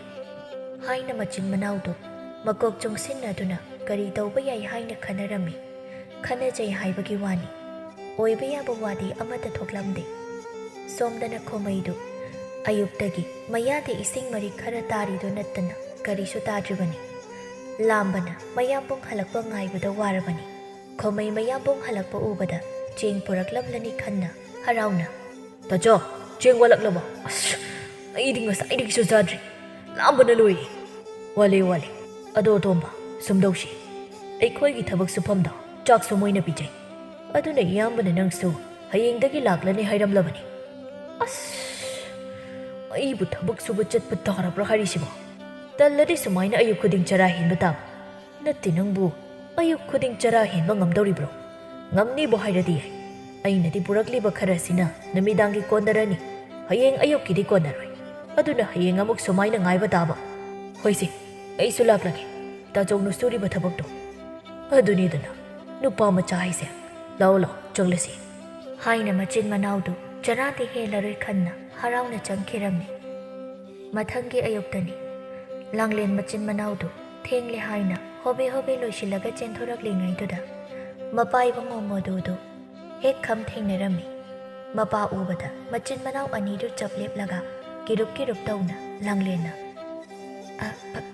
ꯍꯥꯏꯅ ꯃꯆꯤꯟ ꯃꯅꯥꯎꯗꯨ ꯃꯀꯣꯛ ꯆꯨꯡꯁꯤꯟꯅꯗꯨꯅ ꯀꯔꯤ ꯇꯧꯕ ꯌꯥꯏ ꯍꯥꯏꯅ ꯈꯟꯅꯔꯝꯃꯤ꯫ ꯈꯟꯅꯖꯩ ꯍꯥꯏꯕꯒꯤ ꯋꯥꯅꯤ꯫ ꯑꯣꯏꯕ ꯌꯥꯕ ꯋꯥꯗꯤ ꯑꯃꯠꯇ ꯊꯣꯛꯂꯝꯗꯦ꯫ ꯁꯣꯝꯗꯅ ꯈꯣꯃꯩꯗꯨ ꯑꯌꯨꯛꯇꯒꯤ ꯃꯌꯥꯗ ꯏꯁꯤꯡ ꯃꯔꯤꯛ ꯈꯔ ꯇꯥꯔꯤꯗꯨ ꯅꯠꯇꯅ ꯀꯔꯤꯁꯨ ꯇꯥꯗ꯭ꯔꯤꯕꯅꯤ꯫ ꯂꯥꯝꯕꯅ ꯃꯌꯥꯝꯕꯨꯡ ꯍꯜꯂꯛꯄ ꯉꯥꯏꯕꯗ ꯋꯥꯔꯕꯅꯤ꯫ ꯈꯣꯃꯩ ꯃꯌꯥꯝꯕꯨꯡ ꯍꯜꯂꯛꯄ ꯎꯕꯗ ꯆꯦꯡ ꯄꯨꯔꯛꯂꯝꯂꯅꯤ ꯈꯟꯅ ꯍꯔꯥꯎꯅ, "ꯇꯥꯆꯧ, ꯆꯦꯡ ꯋꯥꯠꯂꯛꯂꯕꯣ? ꯑꯁ, ꯑꯩꯗꯤ ꯉꯁꯥꯏꯗꯒꯤꯁꯨ ꯆꯥꯗ꯭ꯔꯤ꯫ ꯂꯥꯝꯕꯅ ꯂꯣꯏꯔꯦ꯫" "ꯋꯥꯠꯂꯦ, ꯋꯥꯠꯂꯦ꯫ ꯑꯗꯣ ꯇꯣꯝꯕ, ꯁꯨꯝ ꯇꯧꯁꯤ꯫ ꯑꯩꯈꯣꯏꯒꯤ ꯊꯕꯛ ꯁꯨꯐꯝꯗ ꯆꯥꯛꯁꯨ ꯃꯣꯏꯅ ꯄꯤꯖꯩ꯫ ꯑꯗꯨꯅ ꯏꯌꯥꯝꯕꯅ ꯅꯪꯁꯨ ꯍꯌꯦꯡꯗꯒꯤ ꯂꯥꯛꯂꯅꯤ ꯍꯥꯏꯔꯝꯂꯕꯅꯤ꯫" "ꯑꯁ, ꯑꯩꯕꯨ ꯊꯕꯛ ꯁꯨꯕ ꯆꯠꯄ ꯇꯥꯔꯕ꯭ꯔꯥ ꯍꯥꯏꯔꯤꯁꯤꯕꯣ? ꯇꯜꯂꯗꯤ ꯁꯨꯃꯥꯏꯅ ꯑꯌꯨꯛ ꯈꯨꯗꯤꯡ ꯆꯔꯥ ꯍꯦꯟꯕ ꯇꯥꯕ꯫ ꯅꯠꯇꯦ, ꯅꯪꯕꯨ ꯑꯌꯨꯛ ꯈꯨꯗꯤꯡ ꯆꯔꯥ ꯍꯦꯟꯕ ꯉꯝꯗꯧꯔꯤꯕ꯭ꯔꯣ? ꯉꯝꯅꯤꯕꯨ ꯍꯥꯏꯔꯗꯤ ꯌꯥꯏ꯫ ꯑꯩꯅꯗꯤ ꯄꯨꯔꯛꯂꯤꯕ ꯈꯔꯁꯤꯅ ꯅꯨꯃꯤꯗꯥꯡꯒꯤ ꯀꯣꯟꯅꯔꯅꯤ꯫ ꯍꯌꯦꯡ ꯑꯌꯨꯛꯀꯤꯗꯤ ꯀꯣꯟꯅꯔꯣꯏ꯫ ꯑꯗꯨꯅ ꯍꯌꯦꯡ ꯑꯃꯨꯛ ꯁꯨꯃꯥꯏꯅ ꯉꯥꯏꯕ ꯇꯥꯕ꯫ ꯍꯣꯏꯁꯦ, ꯑꯩꯁꯨ ꯂꯥꯛꯂꯒꯦ꯫ ꯇꯥꯆꯧꯅ ꯁꯨꯔꯤꯕ ꯊꯕꯛꯇꯣ ꯑꯗꯨꯅꯤꯗꯅ ꯅꯨꯄꯥ ꯃꯆꯥ ꯍꯥꯏꯁꯦ꯫ ꯂꯥꯛꯑꯣ, ꯂꯥꯛꯑꯣ, ꯆꯪꯂꯁꯤ꯫" ꯍꯥꯏꯅ ꯃꯆꯤꯟ ꯃꯅꯥꯎꯗꯨ ꯆꯔꯥꯗꯤ ꯍꯦꯜꯂꯔꯣꯏ ꯈꯟꯅ ꯍꯔꯥꯎꯅ ꯆꯪꯈꯤꯔꯝꯃꯤ꯫ ꯃꯊꯪꯒꯤ ꯑꯌꯨꯛꯇꯅꯤ꯫ ꯂꯥꯡꯂꯦꯟ ꯃꯆꯤꯟ ꯃꯅꯥꯎꯗꯨ ꯊꯦꯡꯂꯦ ꯍꯥꯏꯅ ꯍꯣꯕꯦ ꯍꯣꯕꯦ ꯂꯣꯏꯁꯤꯜꯂꯒ ꯆꯦꯟꯊꯣꯔꯛꯂꯤꯉꯩꯗꯨꯗ ꯃꯄꯥ ꯏꯕꯨꯡꯉꯣ ꯃꯣꯗꯨꯗꯨ ꯍꯦꯛ ꯈꯝ ꯊꯦꯡꯅꯔꯝꯃꯤ꯫ ꯃꯄꯥ ꯎꯕꯗ ꯃꯆꯤꯟ ꯃꯅꯥꯎ ꯑꯅꯤꯗꯨ ꯆꯞ ꯂꯦꯞꯂꯒ ꯀꯤꯔꯨꯞ ꯀꯤꯔꯨꯞ ꯇꯧꯅ ꯂꯥꯡꯂꯦꯟꯅ, "ꯑ, ꯄ-,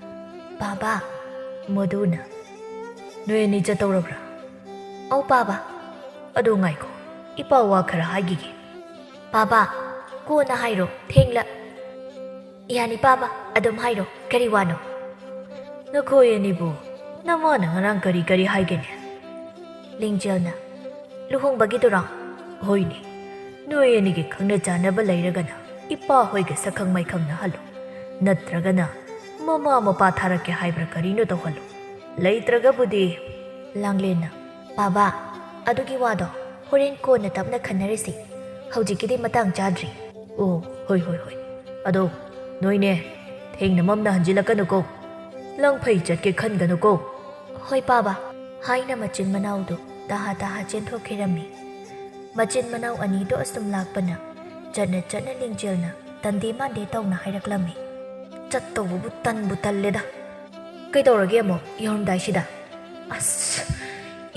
ꯄꯥꯕ!" ꯃꯗꯨꯅ, "ꯅꯣꯏ ꯑꯅꯤ ꯆꯠꯇꯧꯔꯕ꯭ꯔꯥ?" "ꯑꯧ ꯄꯥꯕ!" "ꯑꯗꯨ ꯉꯥꯏꯈꯣ, ꯏꯄꯥ ꯋꯥ ꯈꯔ ꯍꯥꯏꯈꯤꯒꯦ꯫" "ꯄꯥꯕ, ꯀꯣꯟꯅ ꯍꯥꯏꯔꯣ, ꯊꯦꯡꯂ-" "ꯌꯥꯅꯤ ꯄꯥꯕ, ꯑꯗꯨꯝ ꯍꯥꯏꯔꯣ, ꯀꯔꯤ ꯋꯥꯅꯣ?" "ꯅꯈꯣꯏ ꯑꯅꯤꯕꯨ ꯅꯃꯥꯅ ꯉꯔꯥꯡ ꯀꯔꯤ ꯀꯔꯤ ꯍꯥꯏꯒꯦꯅꯦ?" ꯂꯤꯡꯖꯦꯜꯅ, "ꯂꯨꯍꯣꯡꯕꯒꯤꯗꯨꯔꯣ?" "ꯍꯣꯏꯅꯦ, ꯅꯣꯏ ꯑꯅꯤꯒꯤ ꯈꯪꯅ ꯆꯥꯟꯅꯕ ꯂꯩꯔꯒꯅ ꯏꯄꯥ ꯍꯣꯏꯒ ꯁꯛꯈꯪ ꯃꯥꯏꯈꯪꯅꯍꯜꯂꯨ, ꯅꯠꯇ꯭ꯔꯒꯅ ꯃꯃꯥ ꯃꯄꯥ ꯊꯥꯔꯛꯀꯦ ꯍꯥꯏꯕ꯭ꯔꯥ ꯀꯔꯤꯅꯣ ꯇꯧꯍꯜꯂꯨ, ꯂꯩꯇ꯭ꯔꯒꯕꯨꯗꯤ꯫" ꯂꯥꯡꯂꯦꯟꯅ, "ꯄꯥꯕ, ꯑꯗꯨꯒꯤ ꯋꯥꯗꯣ ꯍꯣꯔꯦꯟ ꯀꯣꯟꯅ ꯇꯞꯅ ꯈꯟꯅꯔꯁꯤ, ꯍꯧꯖꯤꯛꯀꯤꯗꯤ ꯃꯇꯥꯡ ꯆꯥꯗ꯭ꯔꯤ꯫" "ꯑꯣ, ꯍꯣꯏ, ꯍꯣꯏ, ꯍꯣꯏ꯫ ꯑꯗꯣ ꯅꯣꯏꯅꯦ, ꯊꯦꯡꯅ ꯃꯝꯅ ꯍꯟꯖꯤꯜꯂꯛꯀꯅꯨꯀꯣ, ꯂꯪꯐꯩ ꯆꯠꯀꯦ ꯈꯟꯒꯅꯨꯀꯣ꯫" "ꯍꯣꯏ ꯄꯥꯕ," ꯍꯥꯏꯅ ꯃꯆꯤꯟ ꯃꯅꯥꯎꯗꯨ ꯇꯍꯥ ꯇꯍꯥ ꯆꯦꯟꯊꯣꯛꯈꯤꯔꯝꯃꯤ꯫ ꯃꯆꯤꯟ ꯃꯅꯥꯎ ꯑꯅꯤꯗꯣ ꯑꯁꯨꯝ ꯂꯥꯛꯄꯅ ꯆꯠꯅ ꯆꯠꯅ ꯂꯤꯡꯖꯦꯜꯅ ꯇꯟꯗꯦ ꯃꯥꯟꯗꯦ ꯇꯧꯅ ꯍꯥꯏꯔꯛꯂꯝꯃꯤ꯫ "ꯆꯠꯇꯧꯕꯕꯨ ꯇꯟꯕꯨ ꯇꯜꯂꯦꯗ꯫ ꯀꯩꯗꯧꯔꯒꯦ ꯑꯃꯨꯛ ꯌꯧꯔꯝꯗꯥꯏꯁꯤꯗ? ꯑꯁ,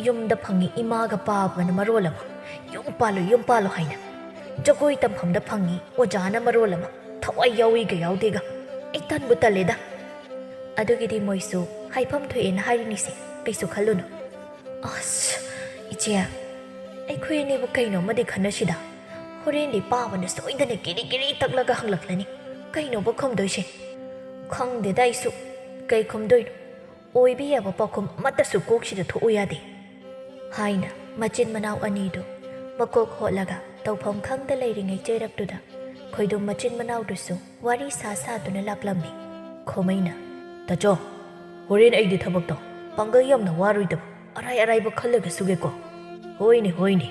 ꯌꯨꯝꯗ ꯐꯪꯉꯤ ꯏꯃꯥꯒ ꯄꯥꯕꯅ ꯃꯔꯣꯜ ꯑꯃ, ꯌꯨꯝ ꯄꯥꯜꯂꯨ, ꯌꯨꯝ ꯄꯥꯜꯂꯨ ꯍꯥꯏꯅ꯫ ꯖꯒꯣꯏ ꯇꯝꯐꯝꯗ ꯐꯪꯉꯤ ꯑꯣꯖꯥꯅ ꯃꯔꯣꯜ ꯑꯃ, ꯊꯋꯥꯏ ꯌꯥꯎꯏꯒ ꯌꯥꯎꯗꯦꯒ꯫ ꯑꯩ ꯇꯟꯕꯨ ꯇꯜꯂꯦꯗ꯫" "ꯑꯗꯨꯒꯤꯗꯤ ꯃꯣꯏꯁꯨ ꯍꯥꯏꯐꯝ ꯊꯣꯛꯑꯦꯅ ꯍꯥꯏꯔꯤꯅꯤꯁꯦ, ꯀꯩꯁꯨ ꯈꯜꯂꯨꯅꯨ꯫" "ꯑꯁ, ꯏꯆꯦ, ꯑꯩꯈꯣꯏ ꯑꯅꯤꯕꯨ ꯀꯩꯅꯣ ꯑꯃꯗꯤ ꯈꯟꯅꯁꯤꯗ꯫ ꯍꯣꯔꯦꯟꯗꯤ ꯄꯥꯕꯅ ꯁꯣꯏꯗꯅ ꯀꯤꯔꯤ ꯀꯤꯔꯤ ꯇꯛꯂꯒ ꯍꯪꯂꯛꯂꯅꯤ꯫ ꯀꯩꯅꯣꯕ ꯈꯨꯝꯗꯣꯏꯁꯦ? ꯈꯪꯗꯦꯗ ꯑꯩꯁꯨ ꯀꯩ ꯈꯨꯝꯗꯣꯏꯅꯣ꯫ ꯑꯣꯏꯕ ꯌꯥꯕ ꯄꯥꯎꯈꯨꯝ ꯑꯃꯠꯇꯁꯨ ꯀꯣꯛꯁꯤꯗ ꯊꯣꯛꯎ ꯌꯥꯗꯦ," ꯍꯥꯏꯅ ꯃꯆꯤꯟ ꯃꯅꯥꯎ ꯑꯅꯤꯗꯨ ꯃꯀꯣꯛ ꯍꯣꯠꯂꯒ ꯇꯧꯐꯝ ꯈꯪꯗ ꯂꯩꯔꯤꯉꯩ ꯆꯩꯔꯛꯇꯨꯗ ꯈꯣꯏꯗꯨꯝ ꯃꯆꯤꯟ ꯃꯅꯥꯎꯗꯨꯁꯨ ꯋꯥꯔꯤ ꯁꯥ ꯁꯥꯗꯨꯅ ꯂꯥꯛꯂꯝꯃꯤ꯫ ꯈꯣꯃꯩꯅ, "ꯇꯥꯆꯧ, ꯍꯣꯔꯦꯟ ꯑꯩꯗꯤ ꯊꯕꯛꯇꯣ ꯄꯥꯡꯒꯜ ꯌꯥꯝꯅ ꯋꯥꯔꯣꯏꯗꯕ ꯑꯔꯥꯏ ꯑꯔꯥꯏꯕ ꯈꯜꯂꯒ ꯁꯨꯒꯦꯀꯣ?" "ꯍꯣꯏꯅꯦ, ꯍꯣꯏꯅꯦ,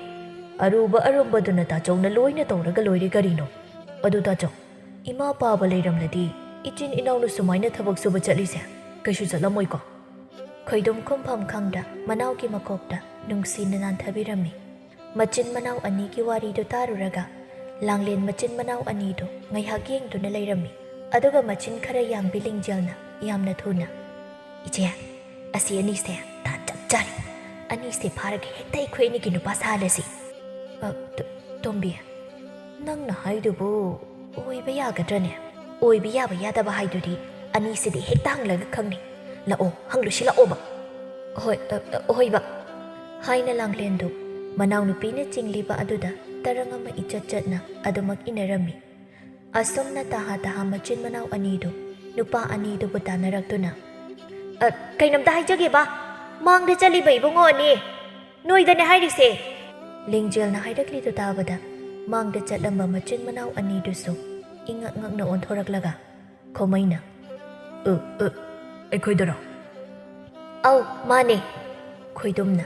ꯑꯔꯨꯕ ꯑꯔꯨꯝꯕꯗꯨꯅ ꯇꯥꯆꯧꯅ ꯂꯣꯏꯅ ꯇꯧꯔꯒ ꯂꯣꯏꯔꯦ ꯀꯔꯤꯅꯣ꯫ ꯑꯗꯨ ꯇꯥꯆꯧ, ꯏꯃꯥ ꯄꯥꯕ ꯂꯩꯔꯝꯂꯗꯤ ꯏꯆꯤꯟ ꯏꯅꯥꯎꯅ ꯁꯨꯃꯥꯏꯅ ꯊꯕꯛ ꯁꯨꯕ ꯆꯠꯂꯤꯁꯦ ꯀꯩꯁꯨ ꯆꯠꯂꯝꯃꯣꯏꯀꯣ?" ꯈꯣꯏꯗꯨꯝ ꯈꯨꯝꯐꯝ ꯈꯪꯗ ꯃꯅꯥꯎꯒꯤ ꯃꯀꯣꯛꯇ ꯅꯨꯡꯁꯤꯅ ꯅꯥꯟꯊꯕꯤꯔꯝꯃꯤ꯫ ꯃꯆꯤꯟ ꯃꯅꯥꯎ ꯑꯅꯤꯒꯤ ꯋꯥꯔꯤꯗꯨ ꯇꯥꯔꯨꯔꯒ ꯂꯥꯡꯂꯦꯟ ꯃꯆꯤꯟ ꯃꯅꯥꯎ ꯑꯅꯤꯗꯨ ꯉꯥꯏꯍꯥꯛ ꯌꯦꯡꯗꯨꯅ ꯂꯩꯔꯝꯃꯤ꯫ ꯑꯗꯨꯒ ꯃꯆꯤꯟ ꯈꯔ ꯌꯥꯡꯕꯤ ꯂꯤꯡꯖꯦꯜꯅ ꯌꯥꯝꯅ ꯊꯨꯅ, "ꯏꯆꯦ, ꯑꯁꯤ ꯑꯅꯤꯁꯦ ꯇꯥꯟ ꯆꯞ ꯆꯥꯔꯦ꯫ ꯑꯅꯤꯁꯦ ꯐꯥꯔꯒ ꯍꯦꯛꯇ ꯑꯩꯈꯣꯏ ꯑꯅꯤꯒꯤ ꯅꯨꯄꯥ ꯁꯥꯍꯜꯂꯁꯤ꯫" "ꯑ, ꯇ-, "ꯇꯣꯝꯕꯤ, ꯅꯪꯅ ꯍꯥꯏꯗꯨꯕꯨ ꯑꯣꯏꯕ ꯌꯥꯒꯗ꯭ꯔꯅꯦ?" "ꯑꯣꯏꯕ ꯌꯥꯕ ꯌꯥꯗꯕ ꯍꯥꯏꯗꯨꯗꯤ ꯑꯅꯤꯁꯤꯗꯤ ꯍꯦꯛꯇ ꯍꯪꯂꯒ ꯈꯪꯅꯤ꯫ ꯂꯥꯛꯑꯣ, ꯍꯪꯂꯨꯁꯤ ꯂꯥꯛꯑꯣꯕ꯫" "ꯍꯣꯏ, ꯑ, ꯑ, ꯍꯣꯏꯕ," ꯍꯥꯏꯅ ꯂꯥꯡꯂꯦꯟꯗꯨ ꯃꯅꯥꯎꯅꯨꯄꯤꯅ ꯆꯤꯡꯂꯤꯕ ꯑꯗꯨꯗ ꯇꯔꯪ ꯑꯃ ꯏꯆꯠ ꯆꯠꯅ ꯑꯗꯨꯃꯛ ꯏꯟꯅꯔꯝꯃꯤ꯫ ꯑꯁꯨꯝꯅ ꯇꯍꯥ ꯇꯍꯥ ꯃꯆꯤꯟ ꯃꯅꯥꯎ ꯑꯅꯤꯗꯨ, ꯅꯨꯄꯥ ꯑꯅꯤꯗꯨꯕꯨ ꯇꯥꯟꯅꯔꯛꯇꯨꯅ, "ꯑ, ꯀꯩꯅꯣꯝꯇ ꯍꯥꯏꯖꯒꯦꯕ, ꯃꯥꯡꯗ ꯆꯠꯂꯤꯕ ꯏꯕꯨꯡꯉꯣ ꯑꯅꯤ, ꯅꯣꯏꯗꯅꯦ ꯍꯥꯏꯔꯤꯁꯦ꯫" ꯂꯤꯡꯖꯦꯜꯅ ꯍꯥꯏꯔꯛꯂꯤꯗꯨ ꯇꯥꯕꯗ ꯃꯥꯡꯗ ꯆꯠꯂꯝꯕ ꯃꯆꯤꯟ ꯃꯅꯥꯎ ꯑꯅꯤꯗꯨꯁꯨ ꯏꯉꯛ ꯉꯛꯅ ꯑꯣꯟꯊꯣꯔꯛꯂꯒ ꯈꯣꯃꯩꯅ, "ꯑ, ꯑ, ꯑꯩꯈꯣꯏꯗꯔꯣ?" "ꯑꯧ, ꯃꯥꯅꯦ꯫" ꯈꯣꯏꯗꯨꯝꯅ,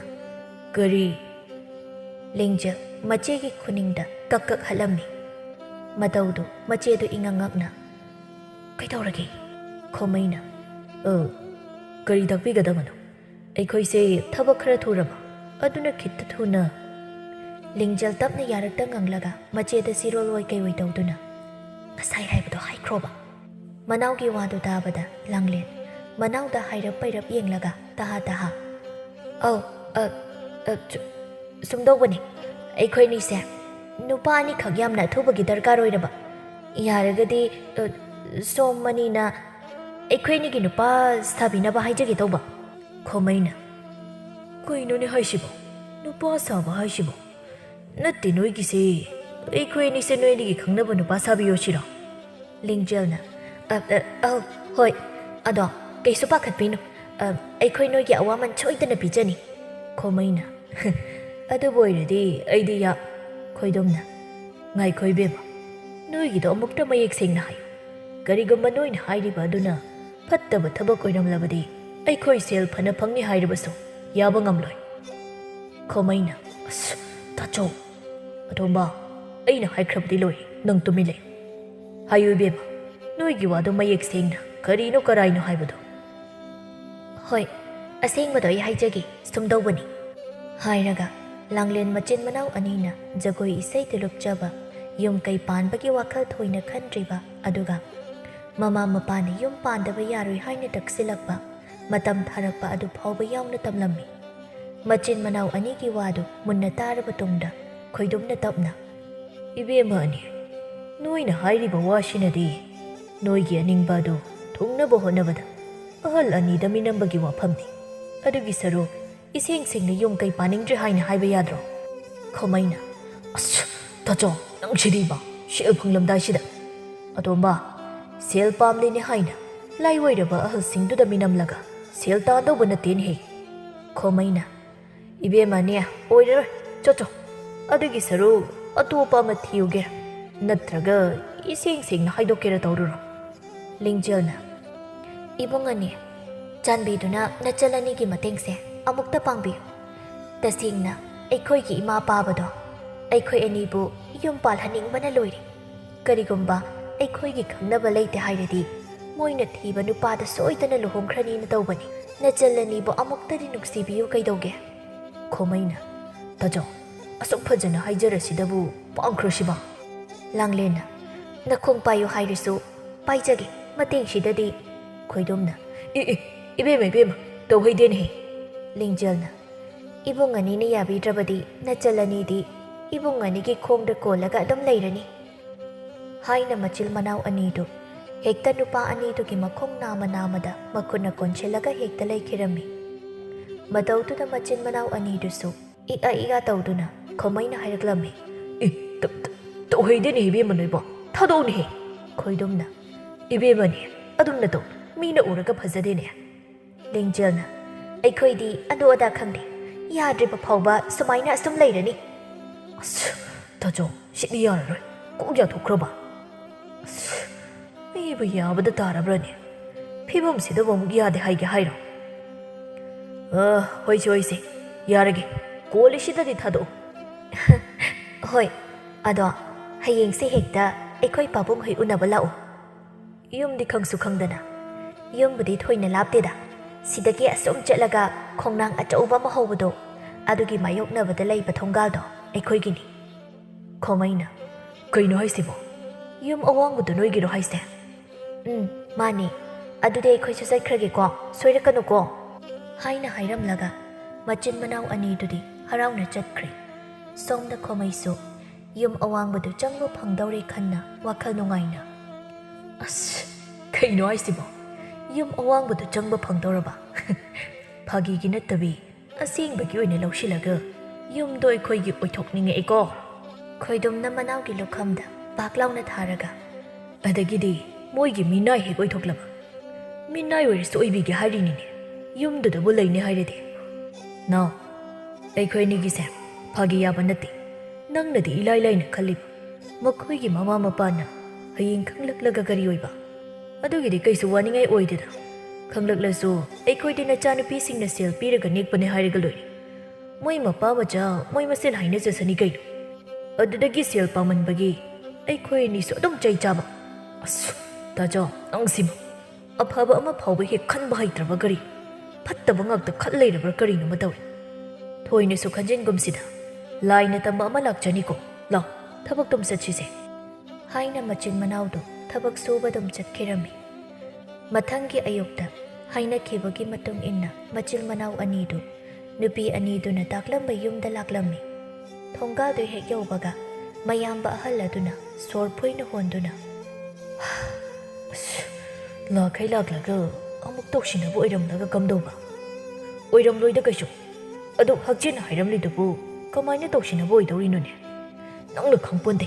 "ꯀꯔꯤ?" ꯂꯤꯡꯖꯦꯜ ꯃꯆꯦꯒꯤ ꯈꯨꯅꯤꯡꯗ ꯀꯛ ꯀꯛ ꯍꯠꯂꯝꯃꯤ꯫ ꯃꯇꯧꯗꯨ ꯃꯆꯦꯗꯨ ꯏꯉꯛ ꯉꯛꯅ, "ꯀꯩꯗꯧꯔꯒꯦ?" ꯈꯣꯃꯩꯅ, "ꯑ, ꯀꯔꯤ ꯇꯥꯛꯄꯤꯒꯗꯕꯅꯣ? ꯑꯩꯈꯣꯏꯁꯦ ꯊꯕꯛ ꯈꯔ ꯊꯨꯔꯕ, ꯑꯗꯨꯅ ꯈꯤꯠꯇ ꯊꯨꯅ꯫" ꯂꯤꯡꯖꯦꯜ ꯇꯞꯅ ꯌꯥꯔꯛꯇ ꯉꯪꯂꯒ ꯃꯆꯦꯗ ꯁꯤꯔꯣꯜ ꯑꯣꯏ ꯀꯩꯑꯣꯏ ꯇꯧꯗꯨꯅ, "ꯉꯁꯥꯏ ꯍꯥꯏꯕꯗꯣ ꯍꯥꯏꯈ꯭ꯔꯣꯕ?" ꯃꯅꯥꯎꯒꯤ ꯋꯥꯗꯨ ꯇꯥꯕꯗ ꯂꯥꯡꯂꯦꯟ ꯃꯅꯥꯎꯗ ꯍꯥꯏꯔꯞ ꯄꯩꯔꯞ ꯌꯦꯡꯂꯒ ꯇꯍꯥ ꯇꯍꯥ, "ꯑꯧ, ꯑ, ꯑ, ꯁꯨ-, ꯁꯨꯝꯗꯧꯕꯅꯤ, ꯑꯩꯈꯣꯏꯅꯤꯁꯦ ꯅꯨꯄꯥ ꯑꯅꯤꯈꯛ ꯌꯥꯝꯅ ꯑꯊꯨꯕꯒꯤ ꯗꯔꯀꯥꯔ ꯑꯣꯏꯔꯕ꯫ ꯌꯥꯔꯒꯗꯤ, ꯑ, ꯁꯣꯝ ꯑꯅꯤꯅ ꯑꯩꯈꯣꯏꯅꯤꯒꯤ ꯅꯨꯄꯥ ꯁꯥꯕꯤꯅꯕ ꯍꯥꯏꯖꯒꯦ ꯇꯧꯕ꯫" ꯈꯣꯃꯩꯅ, "ꯀꯩꯅꯣꯅꯦ ꯍꯥꯏꯁꯤꯕꯣ? ꯅꯨꯄꯥ ꯁꯥꯕ ꯍꯥꯏꯁꯤꯕꯣ? ꯅꯠꯇꯦ, ꯅꯣꯏꯒꯤꯁꯦ ꯑꯩꯈꯣꯏ ꯑꯅꯤꯁꯦ ꯅꯣꯏ ꯑꯅꯤꯒꯤ ꯈꯪꯅꯕ ꯅꯨꯄꯥ ꯁꯥꯕꯤꯌꯣ ꯁꯤꯔꯣ?" ꯂꯤꯡꯖꯦꯜꯅ, "ꯑ, ꯑ, ꯑꯧ, ꯍꯣꯏ꯫ ꯑꯗꯣ ꯀꯩꯁꯨ ꯄꯥꯈꯠꯄꯤꯅꯨ꯫ ꯑ, ꯑꯩꯈꯣꯏ ꯅꯣꯏꯒꯤ ꯑꯋꯥꯃꯟ ꯁꯣꯏꯗꯅ ꯄꯤꯖꯅꯤ꯫" ꯈꯣꯃꯩꯅ, "ꯑꯗꯨꯕꯨ ꯑꯣꯏꯔꯗꯤ ꯑꯩꯗꯤ ꯌꯥ-" ꯈꯣꯏꯗꯨꯝꯅ, "ꯉꯥꯏꯈꯣ ꯏꯕꯦꯝꯃ, ꯅꯣꯏꯒꯤꯗꯣ ꯑꯃꯨꯛꯇ ꯃꯌꯦꯛ ꯁꯦꯡꯅ ꯍꯥꯏꯌꯨ꯫ ꯀꯔꯤꯒꯨꯝꯕ ꯅꯣꯏꯅ ꯍꯥꯏꯔꯤꯕ ꯑꯗꯨꯅ ꯐꯠꯇꯕ ꯊꯕꯛ ꯑꯣꯏꯔꯝꯂꯕꯗꯤ ꯑꯩꯈꯣꯏ ꯁꯦꯜ ꯐꯅ ꯐꯪꯅꯤ ꯍꯥꯏꯔꯕꯁꯨ ꯌꯥꯕ ꯉꯝꯂꯣꯏ꯫" ꯈꯣꯃꯩꯅ, "ꯑꯁ, ꯇꯥꯆꯧ, ꯑꯇꯣꯝꯕ, ꯑꯩꯅ ꯍꯥꯏꯈ꯭ꯔꯕꯗꯤ ꯂꯣꯏꯔꯦ, ꯅꯪ ꯇꯨꯃꯤꯟ ꯂꯩ꯫ ꯍꯥꯏꯌꯨ ꯏꯕꯦꯝꯃ, ꯅꯣꯏꯒꯤ ꯋꯥꯗꯣ ꯃꯌꯦꯛ ꯁꯦꯡꯅ ꯀꯔꯤꯅꯣ ꯀꯔꯥꯏꯅꯣ ꯍꯥꯏꯕꯗꯣ꯫" "ꯍꯣꯏ, ꯑꯁꯦꯡꯕꯗꯣ ꯑꯩ ꯍꯥꯏꯖꯒꯦ, ꯁꯨꯝꯗꯧꯕꯅꯤ꯫" ꯍꯥꯏꯔꯒ ꯂꯥꯡꯂꯦꯟ ꯃꯆꯤꯟ ꯃꯅꯥꯎ ꯑꯅꯤꯅ ꯖꯒꯣꯏ ꯏꯁꯩꯗ ꯂꯨꯞꯆꯕ, ꯌꯨꯝ ꯀꯩ ꯄꯥꯟꯕꯒꯤ ꯋꯥꯈꯜ ꯊꯣꯏꯅ ꯈꯟꯗ꯭ꯔꯤꯕ, ꯑꯗꯨꯒ ꯃꯃꯥ ꯃꯄꯥꯅ ꯌꯨꯝ ꯄꯥꯟꯗꯕ ꯌꯥꯔꯣꯏ ꯍꯥꯏꯅ ꯇꯛꯁꯤꯜꯂꯛꯄ, ꯃꯇꯝ ꯊꯥꯔꯛꯄ ꯑꯗꯨ ꯐꯥꯎꯕ ꯌꯥꯎꯅ ꯇꯝꯂꯝꯃꯤ꯫ ꯃꯆꯤꯟ ꯃꯅꯥꯎ ꯑꯅꯤꯒꯤ ꯋꯥꯗꯨ ꯃꯨꯟꯅ ꯇꯥꯔꯕ ꯇꯨꯡꯗ ꯈꯣꯏꯗꯨꯝꯅ ꯇꯞꯅ, "ꯏꯕꯦꯝꯃ ꯑꯅꯤ, ꯅꯣꯏꯅ ꯍꯥꯏꯔꯤꯕ ꯋꯥꯁꯤꯅꯗꯤ ꯅꯣꯏꯒꯤ ꯑꯅꯤꯡꯕ ꯑꯗꯨ ꯊꯨꯡꯅꯕ ꯍꯣꯠꯅꯕꯗ ꯑꯍꯜ ꯑꯅꯤꯗ ꯃꯤꯅꯝꯕꯒꯤ ꯋꯥꯐꯝꯅꯤ꯫ ꯑꯗꯨꯒꯤ ꯁꯔꯨꯛ ꯏꯁꯦꯡ ꯁꯦꯡꯅ ꯌꯨꯝ ꯀꯩ ꯄꯥꯅꯤꯡꯗ꯭ꯔꯦ ꯍꯥꯏꯅ ꯍꯥꯏꯕ ꯌꯥꯗ꯭ꯔꯣ?" ꯈꯣꯃꯩꯅ, "ꯑꯁ, ꯇꯥꯆꯧ, ꯅꯪꯁꯤꯗꯤꯕ, ꯁꯦꯜ ꯐꯪꯂꯝꯗꯥꯏꯁꯤꯗ꯫ ꯑꯇꯣꯝꯕ, ꯁꯦꯜ ꯄꯥꯝꯂꯤꯅꯦ ꯍꯥꯏꯅ ꯂꯥꯏꯋꯥꯏꯔꯕ ꯑꯍꯜꯁꯤꯡꯗꯨꯗ ꯃꯤꯅꯝꯂꯒ ꯁꯦꯜ ꯇꯥꯟꯗꯧꯕ ꯅꯠꯇꯦꯅꯦꯍꯦ꯫" ꯈꯣꯃꯩꯅ, "ꯏꯕꯦꯝꯃꯅꯦ, ꯑꯣꯏꯔꯔꯣꯏ, ꯆꯠꯆꯣ꯫ ꯑꯗꯨꯒꯤ ꯁꯔꯨꯛ ꯑꯇꯣꯞꯄ ꯑꯃ ꯊꯤꯌꯨꯒꯦ, ꯅꯠꯇ꯭ꯔꯒ ꯏꯁꯦꯡ ꯁꯦꯡꯅ ꯍꯥꯏꯗꯣꯛꯀꯦꯔ ꯇꯧꯔꯨꯔꯣ꯫" ꯂꯤꯡꯖꯦꯜꯅ, "ꯏꯕꯨꯡ ꯑꯅꯤ, ꯆꯥꯟꯕꯤꯗꯨꯅ ꯅꯆꯜ ꯑꯅꯤꯒꯤ ꯃꯇꯦꯡꯁꯦ ꯑꯃꯨꯛꯇ ꯄꯥꯡꯕꯤꯌꯨ꯫ ꯇꯁꯦꯡꯅ ꯑꯩꯈꯣꯏꯒꯤ ꯏꯃꯥ ꯄꯥꯕꯗꯣ ꯑꯩꯈꯣꯏ ꯑꯅꯤꯕꯨ ꯌꯨꯝ ꯄꯥꯜꯍꯟꯅꯤꯡꯕꯅ ꯂꯣꯏꯔꯦ꯫ ꯀꯔꯤꯒꯨꯝꯕ ꯑꯩꯈꯣꯏꯒꯤ ꯈꯪꯅꯕ ꯂꯩꯇꯦ ꯍꯥꯏꯔꯗꯤ ꯃꯣꯏꯅ ꯊꯤꯕ ꯅꯨꯄꯥꯗ ꯁꯣꯏꯗꯅ ꯂꯨꯍꯣꯡꯈ꯭ꯔꯅꯤꯅ ꯇꯧꯕꯅꯤ꯫ ꯅꯆꯜ ꯑꯅꯤꯕꯨ ꯑꯃꯨꯛꯇꯗꯤ ꯅꯨꯡꯁꯤꯕꯤꯌꯨ ꯀꯩꯗꯧꯒꯦ?" ꯈꯣꯃꯩꯅ, "ꯇꯥꯆꯧ, ꯑꯁꯨꯛ ꯐꯖꯅ ꯍꯥꯏꯖꯔꯁꯤꯗꯕꯨ ꯄꯥꯡꯈ꯭ꯔꯁꯤꯕ?" ꯂꯥꯡꯂꯦꯟꯅ, "ꯅꯈꯣꯡ ꯄꯥꯏꯌꯨ ꯍꯥꯏꯔꯁꯨ ꯄꯥꯏꯖꯒꯦ, ꯃꯇꯦꯡꯁꯤꯗꯗꯤ꯫" ꯈꯣꯏꯗꯣꯝꯅ, "ꯑꯦ ꯑꯦ, ꯏꯕꯦꯝꯃ ꯏꯕꯦꯝꯃ, ꯇꯧꯍꯩꯗꯦꯅꯦꯍꯦ꯫" ꯂꯤꯡꯖꯦꯜꯅ, "ꯏꯕꯨꯡ ꯑꯅꯤꯅ ꯌꯥꯕꯤꯗ꯭ꯔꯕꯗꯤ ꯅꯆꯜ ꯑꯅꯤꯗꯤ ꯏꯕꯨꯡ ꯑꯅꯤꯒꯤ ꯈꯣꯡꯗ ꯀꯣꯜꯂꯒ ꯑꯗꯨꯝ ꯂꯩꯔꯅꯤ꯫" ꯍꯥꯏꯅ ꯃꯆꯤꯜ ꯃꯅꯥꯎ ꯑꯅꯤꯗꯨ ꯍꯦꯛꯇ ꯅꯨꯄꯥ ꯑꯅꯤꯗꯨꯒꯤ ꯃꯈꯣꯡ ꯅꯥꯝꯃ ꯅꯥꯝꯃꯗ ꯃꯈꯨꯠꯅ ꯀꯣꯟꯁꯤꯜꯂꯒ ꯍꯦꯛꯇ ꯂꯩꯈꯤꯔꯝꯃꯤ꯫ ꯃꯇꯧꯗꯨꯗ ꯃꯆꯤꯟ ꯃꯅꯥꯎ ꯑꯅꯤꯗꯨꯁꯨ ꯏꯛꯑ ꯏꯛꯑ ꯇꯧꯗꯨꯅ ꯈꯣꯃꯩꯅ ꯍꯥꯏꯔꯛꯂꯝꯃꯤ, "ꯑꯦ, ꯇ-, ꯇ-, ꯇꯧꯍꯩꯗꯦꯅꯦ ꯏꯕꯦꯝꯃ ꯅꯣꯏꯕꯣ, ꯊꯥꯗꯣꯛꯎꯅꯦꯍꯦ꯫" ꯈꯣꯏꯗꯣꯝꯅ, "ꯏꯕꯦꯝꯃꯅꯦ, ꯑꯗꯨꯝꯅ ꯇꯧ, ꯃꯤꯅ ꯎꯔꯒ ꯐꯖꯗꯦꯅꯦ꯫" ꯂꯤꯡꯖꯦꯜꯅ, "ꯑꯩꯈꯣꯏꯗꯤ ꯑꯗꯨ ꯑꯗꯥ ꯈꯪꯗꯦ, ꯌꯥꯗ꯭ꯔꯤꯕ ꯐꯥꯎꯕ ꯁꯨꯃꯥꯏꯅ ꯑꯁꯨꯝ ꯂꯩꯔꯅꯤ꯫" "ꯑꯁ, ꯇꯥꯆꯧ, ꯁꯤꯗꯤ ꯌꯥꯔꯔꯣꯏ, ꯀꯣꯛ ꯌꯥꯊꯣꯛꯈ꯭ꯔꯕ?" "ꯑꯁ, ꯑꯩꯕꯨ ꯌꯥꯕꯗ ꯇꯥꯔꯕ꯭ꯔꯅꯦ? ꯐꯤꯕꯝꯁꯤꯗꯕꯨ ꯑꯃꯨꯛ ꯌꯥꯗꯦ ꯍꯥꯏꯒꯦ ꯍꯥꯏꯔꯣ?" "ꯑ, ꯍꯣꯏꯁꯦ, ꯍꯣꯏꯁꯦ, ꯌꯥꯔꯒꯦ, ꯀꯣꯜꯂꯤꯁꯤꯗꯗꯤ ꯊꯥꯗꯣꯛꯎ꯫" "ꯍꯣꯏ, ꯑꯗꯣ ꯍꯌꯦꯡꯁꯦ ꯍꯦꯛꯇ ꯑꯩꯈꯣꯏ ꯄꯥꯕꯨꯡ ꯍꯣꯏ ꯎꯅꯕ ꯂꯥꯛꯎ꯫" "ꯌꯨꯝꯗꯤ ꯈꯪꯁꯨ ꯈꯪꯗꯅ꯫" "ꯌꯨꯝꯕꯨꯗꯤ ꯊꯣꯏꯅ ꯂꯥꯞꯇꯦꯗ, ꯁꯤꯗꯒꯤ ꯑꯁꯨꯝ ꯆꯠꯂꯒ ꯈꯣꯡꯅꯥꯡ ꯑꯆꯧꯕ ꯑꯃ ꯍꯧꯕꯗꯣ, ꯑꯗꯨꯒꯤ ꯃꯥꯌꯣꯛꯅꯕꯗ ꯂꯩꯕ ꯊꯣꯡꯒꯥꯜꯗꯣ ꯑꯩꯈꯣꯏꯒꯤꯅꯤ꯫" ꯈꯣꯃꯩꯅ, "ꯀꯩꯅꯣ ꯍꯥꯏꯁꯤꯕꯣ? ꯌꯨꯝ ꯑꯋꯥꯡꯕꯗꯨ ꯅꯣꯏꯒꯤꯔꯣ ꯍꯥꯏꯁꯦ?" "ꯎꯝ, ꯃꯥꯅꯦ꯫ ꯑꯗꯨꯗꯤ ꯑꯩꯈꯣꯏꯁꯨ ꯆꯠꯈ꯭ꯔꯒꯦꯀꯣ, ꯁꯣꯏꯔꯛꯀꯅꯨꯀꯣ꯫" ꯍꯥꯏꯅ ꯍꯥꯏꯔꯝꯂꯒ ꯃꯆꯤꯟ ꯃꯅꯥꯎ ꯑꯅꯤꯗꯨꯗꯤ ꯍꯔꯥꯎꯅ ꯆꯠꯈ꯭ꯔꯦ꯫ ꯁꯣꯝꯗ ꯈꯣꯃꯩꯁꯨ ꯌꯨꯝ ꯑꯋꯥꯡꯕꯗꯨ ꯆꯪꯕ ꯐꯪꯗꯧꯔꯦ ꯈꯟꯅ ꯋꯥꯈꯜ ꯅꯨꯡꯉꯥꯏꯅ꯫ "ꯑꯁ, ꯀꯩꯅꯣ ꯍꯥꯏꯁꯤꯕꯣ? ꯌꯨꯝ ꯑꯋꯥꯡꯕꯗꯨ ꯆꯪꯕ ꯐꯪꯗꯧꯔꯕ?" ꯐꯥꯒꯤꯒꯤ ꯅꯠꯇꯕꯤ ꯑꯁꯦꯡꯕꯒꯤ ꯑꯣꯏꯅ ꯂꯧꯁꯤꯜꯂꯒ ꯌꯨꯝꯗꯣ ꯑꯩꯈꯣꯏꯒꯤ ꯑꯣꯏꯊꯣꯛꯅꯤꯡꯉꯛꯑꯦꯀꯣ꯫ ꯈꯣꯏꯗꯨꯝꯅ ꯃꯅꯥꯎꯒꯤ ꯂꯨꯈꯝꯗ ꯄꯥꯛ ꯂꯥꯎꯅ ꯊꯥꯔꯒ, "ꯑꯗꯒꯤꯗꯤ ꯃꯣꯏꯒꯤ ꯃꯤꯅꯥꯏ ꯍꯦꯛ ꯑꯣꯏꯊꯣꯛꯂꯕ?" "ꯃꯤꯅꯥꯏ ꯑꯣꯏꯔꯁꯨ ꯑꯣꯏꯕꯤꯒꯦ ꯍꯥꯏꯔꯤꯅꯤꯅꯦ, ꯌꯨꯝꯗꯨꯗꯕꯨ ꯂꯩꯅꯤ ꯍꯥꯏꯔꯗꯤ꯫" "ꯅꯥꯎ, ꯑꯩꯈꯣꯏ ꯑꯅꯤꯒꯤꯁꯦ ꯐꯥꯒꯤ ꯌꯥꯕ ꯅꯠꯇꯦ꯫ ꯅꯪꯅꯗꯤ ꯏꯂꯥꯏ ꯂꯥꯏꯅ ꯈꯜꯂꯤꯕ, ꯃꯈꯣꯏꯒꯤ ꯃꯃꯥ ꯃꯄꯥꯅ ꯍꯌꯦꯡ ꯈꯪꯂꯛꯂꯒ ꯀꯔꯤ ꯑꯣꯏꯕ? ꯑꯗꯨꯒꯤꯗꯤ ꯀꯩꯁꯨ ꯋꯥꯅꯤꯡꯉꯥꯏ ꯑꯣꯏꯗꯦꯗ꯫ ꯈꯪꯂꯛꯂꯁꯨ ꯑꯩꯈꯣꯏꯗꯤ ꯅꯆꯥꯅꯨꯄꯤꯁꯤꯡꯅ ꯁꯦꯜ ꯄꯤꯔꯒ ꯅꯦꯛꯄꯅꯦ ꯍꯥꯏꯔꯒ ꯂꯣꯏꯔꯦ꯫ ꯃꯣꯏ ꯃꯄꯥ ꯃꯆꯥ ꯃꯣꯏ ꯃꯁꯦꯟ ꯍꯥꯏꯅꯖꯁꯅꯤ ꯀꯩꯅꯣ꯫ ꯑꯗꯨꯗꯒꯤ ꯁꯦꯜ ꯄꯥꯝꯃꯟꯕꯒꯤ ꯑꯩꯈꯣꯏ ꯑꯅꯤꯁꯨ ꯑꯗꯨꯝ ꯆꯩ ꯆꯥꯕ꯫" "ꯑꯁ, ꯇꯥꯖꯥꯎ, ꯅꯪꯁꯤꯃ꯫ ꯑꯐꯕ ꯑꯃ ꯐꯥꯎꯕ ꯍꯦꯛ ꯈꯟꯕ ꯍꯩꯇ꯭ꯔꯕ ꯀꯔꯤ? ꯐꯠꯇꯕ ꯉꯥꯛꯇ ꯈꯟ ꯂꯩꯔꯕ꯭ꯔꯥ ꯀꯔꯤꯅꯣꯃ ꯇꯧꯏ꯫ ꯊꯣꯏꯅꯁꯨ ꯈꯟꯖꯤꯟꯒꯨꯝꯁꯤꯗ꯫ ꯂꯥꯏꯅ ꯇꯝꯕ ꯑꯃ ꯂꯥꯛꯆꯅꯤꯀꯣ꯫ ꯂꯥꯎ, ꯊꯕꯛꯇꯨꯝ ꯆꯠꯁꯤꯁꯦ꯫" ꯍꯥꯏꯅ ꯃꯆꯤꯟ ꯃꯅꯥꯎꯗꯨ ꯊꯕꯛ ꯁꯨꯕꯗꯨꯝ ꯆꯠꯈꯤꯔꯝꯃꯤ꯫ ꯃꯊꯪꯒꯤ ꯑꯌꯨꯛꯇ ꯍꯥꯏꯅꯈꯤꯕꯒꯤ ꯃꯇꯨꯡ ꯏꯟꯅ ꯃꯆꯤꯟ ꯃꯅꯥꯎ ꯑꯅꯤꯗꯨ ꯅꯨꯄꯤ ꯑꯅꯤꯗꯨꯅ ꯇꯥꯛꯂꯝꯕ ꯌꯨꯝꯗ ꯂꯥꯛꯂꯝꯃꯤ꯫ ꯊꯣꯡꯒꯥꯜꯗꯨ ꯍꯦꯛ ꯌꯧꯕꯒ ꯃꯌꯥꯝꯕ ꯑꯍꯜ ꯑꯗꯨꯅ ꯁꯣꯔ ꯐꯨꯏꯅ ꯍꯣꯟꯗꯨꯅ, "ꯑꯁ, ꯂꯥꯛꯈꯩ ꯂꯥꯛꯂꯒ ꯑꯃꯨꯛ ꯇꯧꯁꯤꯟꯅꯕ ꯑꯣꯏꯔꯝꯂꯒ ꯀꯝꯗꯧꯕ? ꯑꯣꯏꯔꯝꯂꯣꯏꯗ ꯀꯩꯁꯨ꯫ ꯑꯗꯨ ꯍꯛꯆꯦꯟꯅ ꯍꯥꯏꯔꯝꯂꯤꯗꯨꯕꯨ ꯀꯃꯥꯏꯅ ꯇꯧꯁꯤꯟꯅꯕ ꯑꯣꯏꯗꯧꯔꯤꯅꯣꯅꯦ? ꯅꯪꯅ ꯈꯪꯄꯣꯟꯗꯦ꯫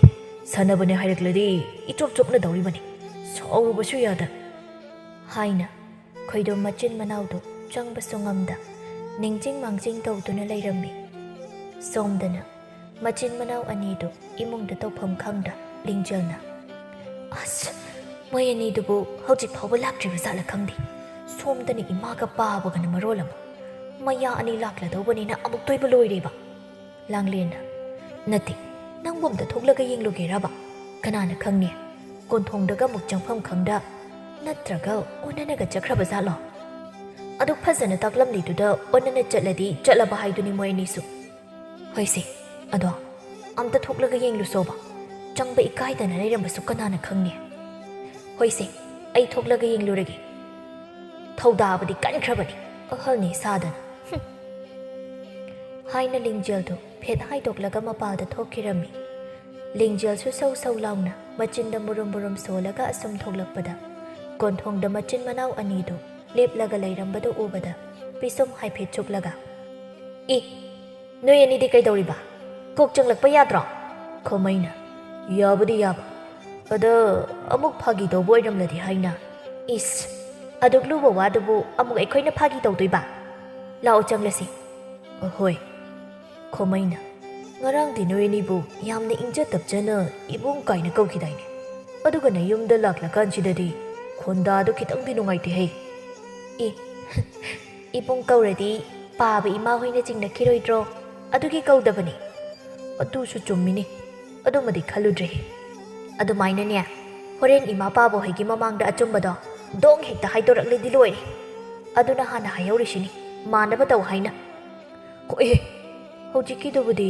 ꯁꯥꯟꯅꯕꯅꯦ ꯍꯥꯏꯔꯛꯂꯗꯤ ꯏꯆꯣꯞ ꯆꯣꯞꯅꯗꯧꯔꯤꯕꯅꯤ꯫ ꯁꯥꯎꯔꯨꯕꯁꯨ ꯌꯥꯗ꯫" ꯍꯥꯏꯅ ꯈꯣꯏꯗꯣꯝ ꯃꯆꯤꯟ ꯃꯅꯥꯎꯗꯨ ꯆꯪꯕꯁꯨ ꯉꯝꯗ ꯅꯤꯡꯖꯤꯡ ꯃꯥꯡꯖꯤꯡ ꯇꯧꯗꯨꯅ ꯂꯩꯔꯝꯃꯤ꯫ ꯁꯣꯝꯗꯅ ꯃꯆꯤꯟ ꯃꯅꯥꯎ ꯑꯅꯤꯗꯨ ꯏꯃꯨꯡꯗ ꯇꯧꯐꯝ ꯈꯪꯗ ꯂꯤꯡꯖꯦꯜꯅ, "ꯑꯁ, ꯃꯣꯏ ꯑꯅꯤꯗꯨꯕꯨ ꯍꯧꯖꯤꯛ ꯐꯥꯎꯕ ꯂꯥꯛꯇ꯭ꯔꯤꯕ ꯖꯥꯠꯂ ꯈꯪꯗꯦ꯫ ꯁꯣꯝꯗꯅ ꯏꯃꯥꯒ ꯄꯥꯕꯒꯅ ꯃꯔꯣꯜ ꯑꯃ꯫ ꯃꯌꯥ ꯑꯅꯤ ꯂꯥꯛꯂꯗꯧꯕꯅꯤꯅ ꯑꯃꯨꯛꯇꯣꯏꯕ ꯂꯣꯏꯔꯦꯕ꯫" ꯂꯥꯡꯂꯦꯟꯅ, "ꯅꯠꯇꯦ, ꯅꯪꯕꯨ ꯑꯝꯇ ꯊꯣꯛꯂꯒ ꯌꯦꯡꯂꯨꯒꯦꯔꯕ? ꯀꯅꯥꯅ ꯈꯪꯅꯤ, ꯀꯣꯟꯊꯣꯡꯗꯒ ꯑꯃꯨꯛ ꯆꯪꯐꯝ ꯈꯪꯗ, ꯅꯠꯇ꯭ꯔꯒ ꯑꯣꯟꯅꯅꯒ ꯆꯠꯈ꯭ꯔꯕ ꯖꯥꯠꯂꯣ? ꯑꯗꯨ ꯐꯖꯅ ꯇꯥꯛꯂꯝꯂꯤꯗꯨꯗ ꯑꯣꯟꯅꯅ ꯆꯠꯂꯗꯤ ꯆꯠꯂꯕ ꯍꯥꯏꯗꯨꯅꯤ ꯃꯣꯏ ꯑꯅꯤꯁꯨ꯫ ꯍꯣꯏꯁꯦ, ꯑꯗꯣ ꯑꯝꯇ ꯊꯣꯛꯂꯒ ꯌꯦꯡꯂꯨꯁꯣꯕ꯫ ꯆꯪꯕ ꯏꯀꯥꯏꯗꯅ ꯂꯩꯔꯝꯕꯁꯨ ꯀꯅꯥꯅ ꯈꯪꯅꯤ꯫ ꯍꯣꯏꯁꯦ, ꯑꯩ ꯊꯣꯛꯂꯒ ꯌꯦꯡꯂꯨꯔꯒꯦ꯫ ꯊꯧꯗꯥꯕꯗꯤ ꯀꯟꯈ꯭ꯔꯕꯅꯤ, ꯑꯍꯜꯅꯤ ꯁꯥꯗꯅ꯫ ꯍꯨꯝ꯫" ꯍꯥꯏꯅ ꯂꯤꯡꯖꯦꯜꯗꯨ ꯐꯦꯠ ꯍꯥꯏꯗꯣꯛꯂꯒ ꯃꯄꯥꯜꯗ ꯊꯣꯛꯈꯤꯔꯝꯃꯤ꯫ ꯂꯤꯡꯖꯦꯜꯁꯨ ꯁꯧ ꯁꯧ ꯂꯥꯎꯅ ꯃꯆꯤꯟꯗ ꯃꯨꯔꯨꯝ ꯃꯨꯔꯨꯝ ꯁꯣꯜꯂꯒ ꯑꯁꯨꯝ ꯊꯣꯛꯂꯛꯄꯗ, ꯀꯣꯟꯊꯣꯡꯗ ꯃꯆꯤꯟ ꯃꯅꯥꯎ ꯑꯅꯤꯗꯨ ꯂꯦꯞꯂꯒ ꯂꯩꯔꯝꯕꯗꯨ ꯎꯕꯗ, ꯄꯤꯁꯨꯝ ꯍꯥꯏꯐꯦꯠ ꯆꯨꯛꯂꯒ, "ꯏ, ꯅꯣꯏ ꯑꯅꯤꯗꯤ ꯀꯩꯗꯧꯔꯤꯕ? ꯀꯣꯛ ꯆꯪꯂꯛꯄ ꯌꯥꯗ꯭ꯔꯣ?" ꯈꯣꯃꯩꯅ, "ꯌꯥꯕꯨꯗꯤ ꯌꯥꯕ, ꯑꯗ ꯑꯃꯨꯛ ꯐꯥꯒꯤ ꯇꯧꯕ ꯑꯣꯏꯔꯝꯂꯗꯤ ꯍꯥꯏꯅ꯫" "ꯏꯁ, ꯑꯗꯨꯛ ꯂꯨꯕ ꯋꯥꯗꯨꯕꯨ ꯑꯃꯨꯛ ꯑꯩꯈꯣꯏꯅ ꯐꯥꯒꯤ ꯇꯧꯗꯣꯏꯕ? ꯂꯥꯛꯑꯣ ꯆꯪꯂꯁꯤ꯫" "ꯑꯍꯣꯏ꯫" ꯈꯣꯃꯩꯅ, "ꯉꯔꯥꯡꯗꯤ ꯅꯣꯏ ꯑꯅꯤꯕꯨ ꯌꯥꯝꯅ ꯏꯪꯖ ꯇꯞꯆꯅ ꯏꯕꯨꯡ ꯀꯥꯏꯅ ꯀꯧꯈꯤꯗꯥꯏꯅꯦ? ꯑꯗꯨꯒ ꯅꯌꯨꯝꯗ ꯂꯥꯛꯂꯀꯥꯟꯁꯤꯗꯗꯤ ꯈꯣꯟꯗꯥꯗꯣ ꯈꯤꯇꯪꯗꯤ ꯅꯨꯡꯉꯥꯏꯇꯦꯍꯦ꯫" "ꯏ, ꯏꯕꯨꯡ ꯀꯧꯔꯗꯤ ꯄꯥꯕ ꯏꯃꯥ ꯍꯣꯏꯅ ꯆꯤꯡꯅꯈꯤꯔꯣꯏꯗ꯭ꯔꯣ? ꯑꯗꯨꯒꯤ ꯀꯧꯗꯕꯅꯤ꯫" "ꯑꯗꯨꯁꯨ ꯆꯨꯝꯃꯤꯅꯦ, ꯑꯗꯨꯃꯗꯤ ꯈꯜꯂꯨꯗ꯭ꯔꯦꯍꯦ꯫ ꯑꯗꯨꯃꯥꯏꯅꯅꯦ, ꯍꯣꯔꯦꯟ ꯏꯃꯥ ꯄꯥꯕ ꯍꯣꯏꯒꯤ ꯃꯃꯥꯡꯗ ꯑꯆꯨꯝꯕꯗꯣ ꯗꯣꯡ ꯍꯦꯛꯇ ꯍꯥꯏꯗꯣꯔꯛꯂꯗꯤ ꯂꯣꯏꯔꯦ꯫ ꯑꯗꯨꯅ ꯍꯥꯟꯅ ꯍꯥꯏꯍꯧꯔꯤꯁꯤꯅꯤ, ꯃꯥꯟꯅꯕ ꯇꯧ ꯍꯥꯏꯅ꯫" "ꯍꯣꯏꯍꯦ, ꯍꯧꯖꯤꯛꯀꯤꯗꯨꯕꯨꯗꯤ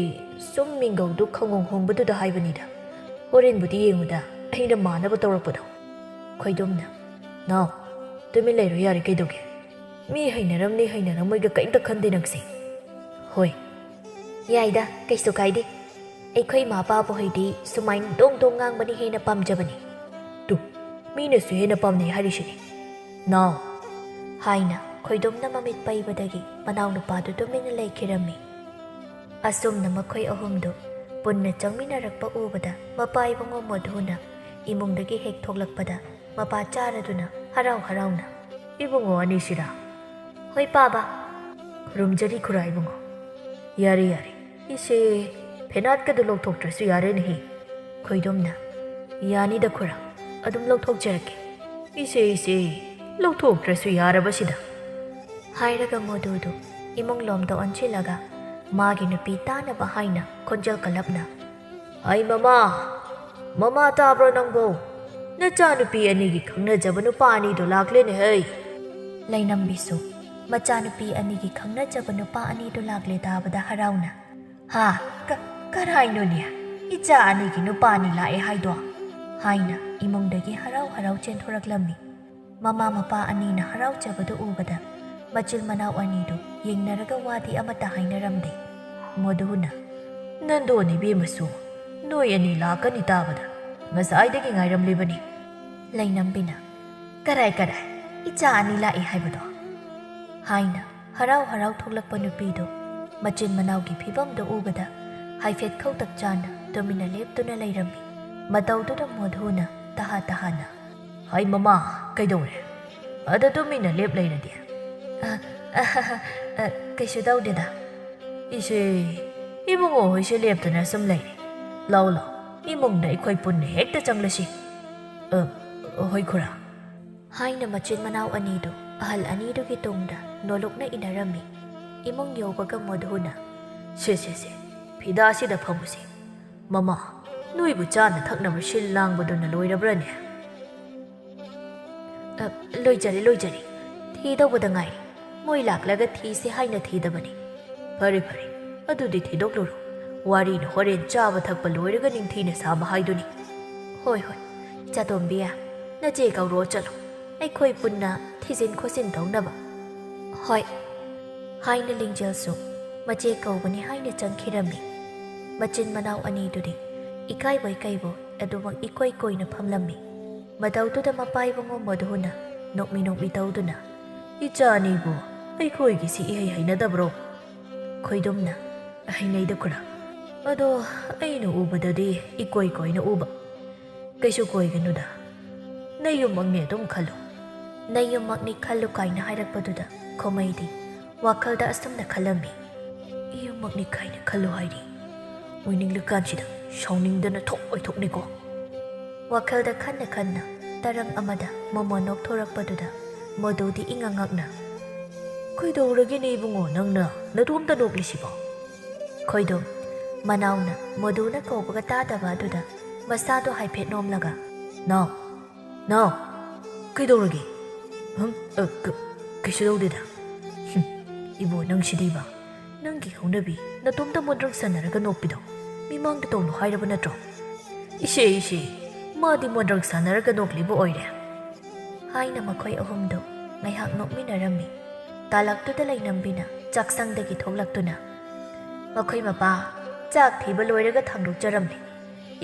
ꯁꯨꯝ ꯃꯤꯡꯒꯧꯗꯨ ꯈꯪꯍꯣꯡ ꯍꯣꯡꯕꯗꯨꯗ ꯍꯥꯏꯕꯅꯤꯗ꯫ ꯍꯣꯔꯦꯟꯕꯨꯗꯤ ꯌꯦꯡꯉꯨꯗ, ꯑꯩꯅ ꯃꯥꯟꯅꯕ ꯇꯧꯔꯛꯄꯗꯣ꯫" ꯈꯣꯏꯗꯣꯝꯅ, "ꯅꯥꯎ, ꯇꯨꯃꯤꯟ ꯂꯩꯔꯣ ꯌꯥꯔꯦ, ꯀꯩꯗꯧꯒꯦ? ꯃꯤ ꯍꯩꯅꯔꯝꯅꯤ ꯍꯩꯅꯔꯝꯃꯣꯏꯒ ꯀꯩꯝꯇ ꯈꯟꯗꯦ ꯅꯪꯁꯦ꯫" "ꯍꯣꯏ, ꯌꯥꯏꯗ, ꯀꯩꯁꯨ ꯀꯥꯏꯗꯦ꯫ ꯑꯩꯈꯣꯏ ꯏꯃꯥ ꯄꯥꯕ ꯍꯣꯏꯗꯤ ꯁꯨꯃꯥꯏꯅ ꯗꯣꯡ ꯗꯣꯡ ꯉꯥꯡꯕꯅ ꯍꯦꯟꯅ ꯄꯥꯝꯖꯕꯅꯤ꯫" "ꯇꯨ, ꯃꯤꯅꯁꯨ ꯍꯦꯟꯅ ꯄꯥꯝꯅꯩ ꯍꯥꯏꯔꯤꯁꯤꯅꯤ, ꯅꯥꯎ꯫" ꯍꯥꯏꯅ ꯈꯣꯏꯗꯣꯝꯅ ꯃꯃꯤꯠ ꯄꯩꯕꯗꯒꯤ ꯃꯅꯥꯎꯅꯨꯄꯥꯗꯨ ꯇꯨꯃꯤꯟꯅ ꯂꯩꯈꯤꯔꯝꯃꯤ꯫ ꯑꯁꯨꯝꯅ ꯃꯈꯣꯏ ꯑꯍꯨꯝꯗꯨ ꯄꯨꯟꯅ ꯆꯪꯃꯤꯟꯅꯔꯛꯄ ꯎꯕꯗ ꯃꯄꯥ ꯏꯕꯨꯡꯉꯣ ꯃꯣꯙꯨꯅ ꯏꯃꯨꯡꯗꯒꯤ ꯍꯦꯛ ꯊꯣꯛꯂꯛꯄꯗ ꯃꯄꯥ ꯆꯥꯔꯗꯨꯅ ꯍꯔꯥꯎ ꯍꯔꯥꯎꯅ, "ꯏꯕꯨꯡꯉꯣ ꯑꯅꯤꯁꯤꯔꯥ?" "ꯍꯣꯏ ꯄꯥꯕ꯫" "ꯈꯨꯔꯨꯝꯖꯔꯤ ꯈꯨꯔꯥ ꯏꯕꯨꯡꯉꯣ꯫" "ꯌꯥꯔꯦ ꯌꯥꯔꯦ, ꯏꯁꯦ, ꯐꯦꯅꯥꯠꯀꯗꯨ ꯂꯧꯊꯣꯛꯇ꯭ꯔꯁꯨ ꯌꯥꯔꯦꯅꯦꯍꯦ꯫" ꯈꯣꯏꯗꯣꯝꯅ, "ꯌꯥꯅꯤꯗ ꯈꯨꯔꯥ, ꯑꯗꯨꯝ ꯂꯧꯊꯣꯛꯆꯔꯛꯀꯦ꯫ ꯏꯁꯦ, ꯏꯁꯦ, ꯂꯧꯊꯣꯛꯇ꯭ꯔꯁꯨ ꯌꯥꯔꯕꯁꯤꯗ꯫" ꯍꯥꯏꯔꯒ ꯃꯣꯗꯨꯗꯨ ꯏꯃꯨꯡ ꯂꯣꯝꯗ ꯑꯣꯟꯁꯤꯜꯂꯒ ꯃꯥꯒꯤ ꯅꯨꯄꯤ ꯇꯥꯅꯕ ꯍꯥꯏꯅ ꯈꯣꯟꯖꯦꯜ ꯀꯜꯂꯞꯅ, "ꯍꯩ ꯃꯃꯥ, ꯃꯃꯥ ꯇꯥꯕ꯭ꯔꯣ ꯅꯪꯕꯣ? ꯅꯆꯥꯅꯨꯄꯤ ꯑꯅꯤꯒꯤ ꯈꯪꯅꯖꯕ ꯅꯨꯄꯥ ꯑꯅꯤꯗꯣ ꯂꯥꯛꯂꯦꯅꯦ ꯍꯩ!" ꯂꯩꯅꯝꯕꯤꯁꯨ ꯃꯆꯥꯅꯨꯄꯤ ꯑꯅꯤꯒꯤ ꯈꯪꯅꯖꯕ ꯅꯨꯄꯥ ꯑꯅꯤꯗꯣ ꯂꯥꯛꯂꯦ ꯇꯥꯕꯗ ꯍꯔꯥꯎꯅ, "ꯍꯥ? ꯀ-, ꯀꯔꯥꯏꯅꯣꯅꯦ? ꯏꯆꯥ ꯑꯅꯤꯒꯤ ꯅꯨꯄꯥ ꯑꯅꯤ ꯂꯥꯛꯑꯦ ꯍꯥꯏꯗꯣ?" ꯍꯥꯏꯅ ꯏꯃꯨꯡꯗꯒꯤ ꯍꯔꯥꯎ ꯍꯔꯥꯎ ꯆꯦꯟꯊꯣꯔꯛꯂꯝꯃꯤ꯫ ꯃꯃꯥ ꯃꯄꯥ ꯑꯅꯤꯅ ꯍꯔꯥꯎꯖꯕꯗꯨ ꯎꯕꯗ ꯃꯆꯤꯜ ꯃꯅꯥꯎ ꯑꯅꯤꯗꯨ ꯌꯦꯡꯅꯔꯒ ꯋꯥꯗꯤ ꯑꯃꯠꯇ ꯍꯥꯏꯅꯔꯝꯗꯦ꯫ ꯃꯣꯗꯨꯅ, "ꯅꯟꯗꯣꯟ ꯏꯕꯦꯝꯃꯁꯨ "ꯅꯣꯏ ꯑꯅꯤ ꯂꯥꯛꯀꯅꯤ ꯇꯥꯕꯗ ꯉꯁꯥꯏꯗꯒꯤ ꯉꯥꯏꯔꯝꯂꯤꯕꯅꯤ꯫" ꯂꯩꯅꯝꯕꯤꯅ, "ꯀꯔꯥꯏ ꯀꯔꯥꯏ, ꯏꯆꯥ ꯑꯅꯤ ꯂꯥꯛꯏ ꯍꯥꯏꯕꯗꯣ?" ꯍꯥꯏꯅ ꯍꯔꯥꯎ ꯍꯔꯥꯎ ꯊꯣꯛꯂꯛꯄ ꯅꯨꯄꯤꯗꯨ ꯃꯆꯤꯟ ꯃꯅꯥꯎꯒꯤ ꯐꯤꯕꯝꯗꯨ ꯎꯕꯗ ꯍꯥꯏꯐꯦꯠ ꯈꯧꯇꯛ ꯆꯥꯅ ꯇꯨꯃꯤꯟꯅ ꯂꯦꯞꯇꯨꯅ ꯂꯩꯔꯝꯃꯤ꯫ ꯃꯇꯧꯗꯨꯗ ꯃꯣꯙꯨꯅ ꯇꯍꯥ ꯇꯍꯥꯅ, "ꯍꯥꯏ ꯃꯃꯥ, ꯀꯩꯗꯧꯔꯦ? ꯑꯗ ꯇꯨꯃꯤꯟꯅ ꯂꯦꯞ ꯂꯩꯔꯗꯤ?" "ꯑ, ꯑ, ꯑ, ꯀꯩꯁꯨ ꯇꯧꯗꯦꯗ꯫" "ꯏꯁꯦ, ꯏꯕꯨꯡꯉꯣ ꯍꯣꯏꯁꯦ ꯂꯦꯞꯇꯅ ꯁꯨꯝ ꯂꯩꯔꯦ꯫ ꯂꯥꯎ ꯂꯥꯎ, ꯏꯃꯨꯡꯗ ꯑꯩꯈꯣꯏ ꯄꯨꯟꯅ ꯍꯦꯛꯇ ꯆꯪꯂꯁꯤ꯫" "ꯑ, ꯍꯣꯏ ꯈꯨꯔꯥ꯫" ꯍꯥꯏꯅ ꯃꯆꯤꯟ ꯃꯅꯥꯎ ꯑꯅꯤꯗꯨ ꯑꯍꯜ ꯑꯅꯤꯗꯨꯒꯤ ꯇꯨꯡꯗ ꯅꯣꯂꯨꯛꯅ ꯏꯟꯅꯔꯝꯃꯤ꯫ ꯏꯃꯨꯡ ꯌꯧꯕꯒ ꯃꯣꯙꯨꯅ, "ꯁꯦ, ꯁꯦ, ꯁꯦ, ꯐꯤꯗꯥꯁꯤꯗ ꯐꯝꯃꯨꯁꯦ꯫ ꯃꯃꯥ, ꯅꯣꯏꯕꯨ ꯆꯥꯅ ꯊꯛꯅꯕ ꯁꯤꯜ ꯂꯥꯡꯕꯗꯨꯅ ꯂꯣꯏꯔꯕ꯭ꯔꯅꯦ?" "ꯑ, ꯂꯣꯏꯖꯔꯦ, ꯂꯣꯏꯖꯔꯦ꯫ ꯊꯤꯗꯧꯕꯗ ꯉꯥꯏꯔꯦ꯫ ꯃꯣꯏ ꯂꯥꯛꯂꯒ ꯊꯤꯁꯦ ꯍꯥꯏꯅ ꯊꯤꯗꯕꯅꯤ꯫" "ꯐꯔꯦ, ꯐꯔꯦ꯫ ꯑꯗꯨꯗꯤ ꯊꯤꯗꯣꯛꯂꯨꯔꯣ꯫ ꯋꯥꯔꯤꯅ ꯍꯣꯔꯦꯟ ꯆꯥꯕ ꯊꯛꯄ ꯂꯣꯏꯔꯒ ꯅꯤꯡꯊꯤꯅ ꯁꯥꯕ ꯍꯥꯏꯗꯨꯅꯤ꯫" "ꯍꯣꯏ, ꯍꯣꯏ꯫ ꯆꯥꯇꯣꯝꯕꯤ, ꯅꯆꯦ ꯀꯧꯔꯣ ꯆꯠꯂꯣ꯫ ꯑꯩꯈꯣꯏ ꯄꯨꯟꯅ ꯊꯤꯖꯤꯟ ꯈꯣꯠꯆꯤꯟ ꯇꯧꯅꯕ꯫" "ꯍꯣꯏ꯫" ꯍꯥꯏꯅ ꯂꯤꯡꯖꯦꯜꯁꯨ ꯃꯆꯦ ꯀꯧꯕꯅꯤ ꯍꯥꯏꯅ ꯆꯪꯈꯤꯔꯝꯃꯤ꯫ ꯃꯆꯤꯟ ꯃꯅꯥꯎ ꯑꯅꯤꯗꯨꯗꯤ ꯏꯀꯥꯏꯕꯣꯏ ꯀꯩꯕꯣꯏ ꯑꯗꯨꯃꯛ ꯏꯀꯣꯏ ꯀꯣꯏꯅ ꯐꯝꯂꯝꯃꯤ꯫ ꯃꯇꯧꯗꯨꯗ ꯃꯄꯥꯏꯕꯨꯡꯉꯣ ꯃꯣꯙꯨꯅ ꯅꯣꯛꯃꯤ ꯅꯣꯛꯃꯤ ꯇꯧꯗꯨꯅ, "ꯏꯆꯥ ꯑꯅꯤꯕꯨ ꯑꯩꯈꯣꯏꯒꯤꯁꯤ ꯏꯍꯩ ꯍꯩꯅꯗꯕ꯭ꯔꯣ?" ꯈꯣꯏꯗꯨꯝꯅ, "ꯍꯩꯅꯩꯗ ꯈꯨꯔꯥ꯫ ꯑꯗꯣ ꯑꯩꯅ ꯎꯕꯗꯗꯤ ꯏꯀꯣꯏ ꯀꯣꯏꯅ ꯎꯕ꯫" "ꯀꯩꯁꯨ ꯀꯣꯏꯒꯅꯨꯗ꯫ ꯅꯌꯨꯝꯃꯛꯅꯤ ꯑꯗꯨꯝ ꯈꯜꯂꯨ꯫" "ꯅꯌꯨꯝꯃꯛꯅꯤ ꯈꯜꯂꯨ" ꯀꯥꯏꯅ ꯍꯥꯏꯔꯛꯄꯗꯨꯗ ꯈꯣꯃꯩꯗꯤ ꯋꯥꯈꯜꯗ ꯑꯁꯨꯝꯅ ꯈꯜꯂꯝꯃꯤ, "ꯏꯌꯨꯝꯃꯛꯅꯤ ꯀꯥꯏꯅ ꯈꯜꯂꯨ ꯍꯥꯏꯔꯤ꯫ ꯑꯣꯏꯅꯤꯡꯂꯀꯥꯟꯁꯤꯗ ꯁꯥꯎꯅꯤꯡꯗꯅ ꯊꯣꯛ ꯑꯣꯏꯊꯣꯛꯅꯤꯀꯣ꯫" ꯋꯥꯈꯜꯗ ꯈꯟꯅ ꯈꯟꯅ ꯇꯔꯪ ꯑꯃꯗ ꯃꯣꯃꯣ ꯅꯣꯛꯊꯣꯔꯛꯄꯗꯨꯗ ꯃꯣꯗꯨꯗꯤ ꯏꯉꯛ ꯉꯛꯅ, "ꯀꯩꯗꯧꯔꯒꯦꯅꯦ ꯏꯕꯨꯡꯉꯣ, ꯅꯪꯅ ꯅꯇꯣꯝꯇ ꯅꯣꯛꯂꯤꯁꯤꯕꯣ?" ꯈꯣꯏꯗꯣꯝ ꯃꯅꯥꯎꯅ ꯃꯣꯗꯨꯅ ꯀꯧꯕꯒ ꯇꯥꯗꯕ ꯑꯗꯨꯗ ꯃꯁꯥꯗꯣ ꯍꯥꯏꯐꯦꯠ ꯅꯣꯝꯂꯒ, "ꯅꯥꯎ, ꯅꯥꯎ, ꯀꯩꯗꯧꯔꯒꯦ?" "ꯍꯝ, ꯑ, ꯀ-, ꯀꯩꯁꯨ ꯇꯧꯗꯦꯗ꯫" "ꯍꯨꯝ, ꯏꯕꯣ, ꯅꯪꯁꯤꯗꯤꯕ꯫ ꯅꯪꯒꯤ ꯍꯧꯅꯕꯤ ꯅꯇꯣꯝꯇ ꯃꯣꯟꯗ꯭ꯔꯪ ꯁꯥꯟꯅꯔꯒ ꯅꯣꯛꯄꯤꯗꯣ ꯃꯤꯃꯥꯡꯗ ꯇꯧꯅꯨ ꯍꯥꯏꯔꯕ ꯅꯠꯇ꯭ꯔꯣ?" "ꯏꯁꯦ, ꯏꯁꯦ, ꯃꯥꯗꯤ ꯃꯣꯟꯗ꯭ꯔꯪ ꯁꯥꯟꯅꯔꯒ ꯅꯣꯛꯂꯤꯕ ꯑꯣꯏꯔꯦ꯫" ꯍꯥꯏꯅ ꯃꯈꯣꯏ ꯑꯍꯨꯝꯗꯨ ꯉꯥꯏꯍꯥꯛ ꯅꯣꯛꯃꯤꯟꯅꯔꯝꯃꯤ꯫ ꯇꯥꯂꯛꯇꯨꯗ ꯂꯩꯅꯝꯕꯤꯅ ꯆꯥꯛꯁꯪꯗꯒꯤ ꯊꯣꯛꯂꯛꯇꯨꯅ, "ꯃꯈꯣꯏ ꯃꯄꯥ ꯆꯥꯛ ꯊꯤꯕ ꯂꯣꯏꯔꯒ ꯊꯥꯡꯗꯣꯛꯆꯔꯝꯂꯦ꯫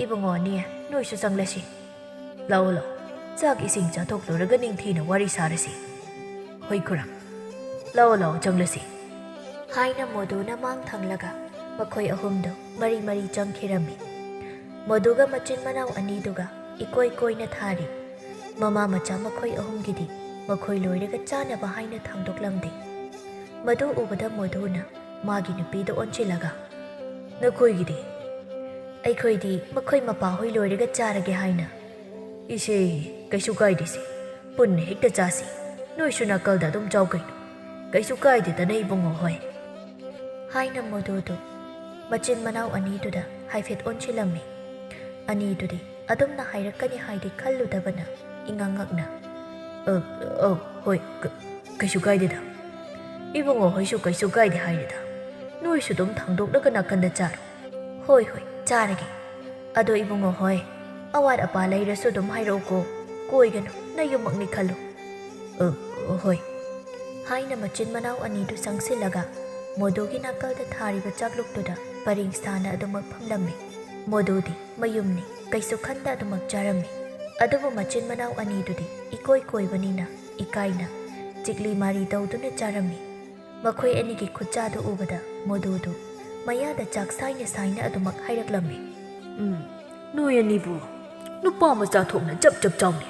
"ꯏꯕꯨꯡꯉꯣ, ꯑꯅꯤ, ꯅꯣꯏꯁꯨ ꯆꯪꯂꯁꯤ꯫ ꯂꯥꯛꯑꯣ, ꯂꯥꯛꯑꯣ, ꯆꯥꯛ ꯏꯁꯤꯡ ꯆꯥꯊꯣꯛꯂꯨꯔꯒ ꯅꯤꯡꯊꯤꯅ ꯋꯥꯔꯤ ꯁꯥꯔꯁꯤ꯫ ꯍꯣꯏ ꯈꯨꯔꯥ, ꯂꯥꯛꯑꯣ, ꯂꯥꯛꯑꯣ, ꯆꯪꯂꯁꯤ," ꯍꯥꯏꯅ ꯃꯣꯗꯨꯅ ꯃꯥꯡ ꯊꯪꯂꯒ ꯃꯈꯣꯏ ꯑꯍꯨꯝꯗꯨ ꯃꯔꯤ ꯃꯔꯤ ꯆꯪꯈꯤꯔꯝꯃꯤ꯫ ꯃꯣꯗꯨꯒ ꯃꯆꯤꯟ ꯃꯅꯥꯎ ꯑꯅꯤꯗꯨꯒ ꯏꯀꯣꯏ ꯀꯣꯏꯅ ꯊꯥꯔꯤ꯫ ꯃꯃꯥ ꯃꯆꯥ ꯃꯈꯣꯏ ꯑꯍꯨꯝꯒꯤꯗꯤ ꯃꯈꯣꯏ ꯂꯣꯏꯔꯒ ꯆꯥꯅꯕ ꯍꯥꯏꯅ ꯊꯥꯡꯗꯣꯛꯂꯝꯗꯦ꯫ ꯃꯗꯨ ꯎꯕꯗ ꯃꯣꯗꯨꯅ ꯃꯥꯒꯤ ꯅꯨꯄꯤꯗ ꯑꯣꯟꯁꯤꯜꯂꯒ, "ꯅꯈꯣꯏꯒꯤꯗꯤ?" "ꯑꯩꯈꯣꯏꯗꯤ ꯃꯈꯣꯏ ꯃꯄꯥꯍꯣꯏ ꯂꯣꯏꯔꯒ ꯆꯥꯔꯒꯦ ꯍꯥꯏꯅ꯫" "ꯏꯁꯦ, ꯀꯩꯁꯨ ꯀꯥꯏꯗꯦꯁꯦ, ꯄꯨꯟꯅ ꯍꯦꯛꯇ ꯆꯥꯁꯤ꯫ ꯅꯣꯏꯁꯨ ꯅꯥꯀꯜꯗ ꯑꯗꯨꯝ ꯆꯥꯎ ꯀꯩꯅꯣ, ꯀꯩꯁꯨ ꯀꯥꯏꯗꯦꯗꯅ ꯏꯕꯨꯡꯉꯣ ꯍꯣꯏ," ꯍꯥꯏꯅ ꯃꯣꯗꯨꯗꯨ ꯃꯆꯤꯟ ꯃꯅꯥꯎ ꯑꯅꯤꯗꯨꯗ ꯍꯥꯏꯐꯦꯠ ꯑꯣꯟꯁꯤꯜꯂꯝꯃꯤ꯫ ꯑꯅꯤꯗꯨꯗꯤ ꯑꯗꯨꯝꯅ ꯍꯥꯏꯔꯛꯀꯅꯤ ꯍꯥꯏꯗꯤ ꯈꯜꯂꯨꯗꯕꯅ ꯏꯉꯛ ꯉꯛꯅ, "ꯑ, ꯑ, ꯍꯣꯏ, ꯀ-, ꯀꯩꯁꯨ ꯀꯥꯏꯗꯦꯗ꯫ ꯏꯕꯨꯡꯉꯣ ꯍꯣꯏꯁꯨ ꯀꯩꯁꯨ ꯀꯥꯏꯗꯦ ꯍꯥꯏꯔꯦꯗ꯫ ꯅꯣꯏꯁꯨ ꯑꯗꯨꯝ ꯊꯥꯡꯗꯣꯛꯂꯒ ꯅꯥꯀꯟꯗ ꯆꯥꯔꯣ꯫" "ꯍꯣꯏ, ꯍꯣꯏ, ꯆꯥꯔꯒꯦ꯫ ꯑꯗꯣ ꯏꯕꯨꯡꯉꯣ ꯍꯣꯏ, ꯑꯋꯥꯠ ꯑꯄꯥ ꯂꯩꯔꯁꯨ ꯑꯗꯨꯝ ꯍꯥꯏꯔꯛꯎꯀꯣ꯫ ꯀꯣꯏꯒꯅꯨ, ꯅꯌꯨꯝꯃꯛꯅꯤ ꯈꯜꯂꯨ꯫" "ꯑ, ꯍꯣꯏ," ꯍꯥꯏꯅ ꯃꯆꯤꯟ ꯃꯅꯥꯎ ꯑꯅꯤꯗꯨ ꯆꯪꯁꯤꯜꯂꯒ ꯃꯣꯗꯨꯒꯤ ꯅꯥꯀꯜꯗ ꯊꯥꯔꯤꯕ ꯆꯥꯛꯂꯨꯛꯇꯨꯗ ꯄꯔꯦꯡ ꯁꯥꯅ ꯑꯗꯨꯃꯛ ꯐꯝꯂꯝꯃꯤ꯫ ꯃꯣꯗꯨꯗꯤ ꯃꯌꯨꯝꯅꯤ, ꯀꯩꯁꯨ ꯈꯟꯗ ꯑꯗꯨꯃꯛ ꯆꯥꯔꯝꯃꯤ꯫ ꯑꯗꯨꯕꯨ ꯃꯆꯤꯟ ꯃꯅꯥꯎ ꯑꯅꯤꯗꯨꯗꯤ ꯏꯀꯣꯏ ꯀꯣꯏꯕꯅꯤꯅ ꯏꯀꯥꯏꯅ ꯆꯤꯛꯂꯤ ꯃꯥꯔꯤ ꯇꯧꯗꯨꯅ ꯆꯥꯔꯝꯃꯤ꯫ ꯃꯈꯣꯏ ꯑꯅꯤꯒꯤ ꯈꯨꯠꯆꯥꯗꯨ ꯎꯕꯗ ꯃꯣꯗꯨꯗꯨ ꯃꯌꯥꯗ ꯆꯥꯛ ꯁꯥꯏꯅ ꯁꯥꯏꯅ ꯑꯗꯨꯃꯛ ꯍꯥꯏꯔꯛꯂꯝꯃꯤ꯫ "ꯎꯝ, ꯅꯣꯏ ꯑꯅꯤꯕꯨ ꯅꯨꯄꯥ ꯃꯆꯥ ꯊꯣꯛꯅ ꯆꯞ ꯆꯞ ꯆꯥꯎꯅꯤ꯫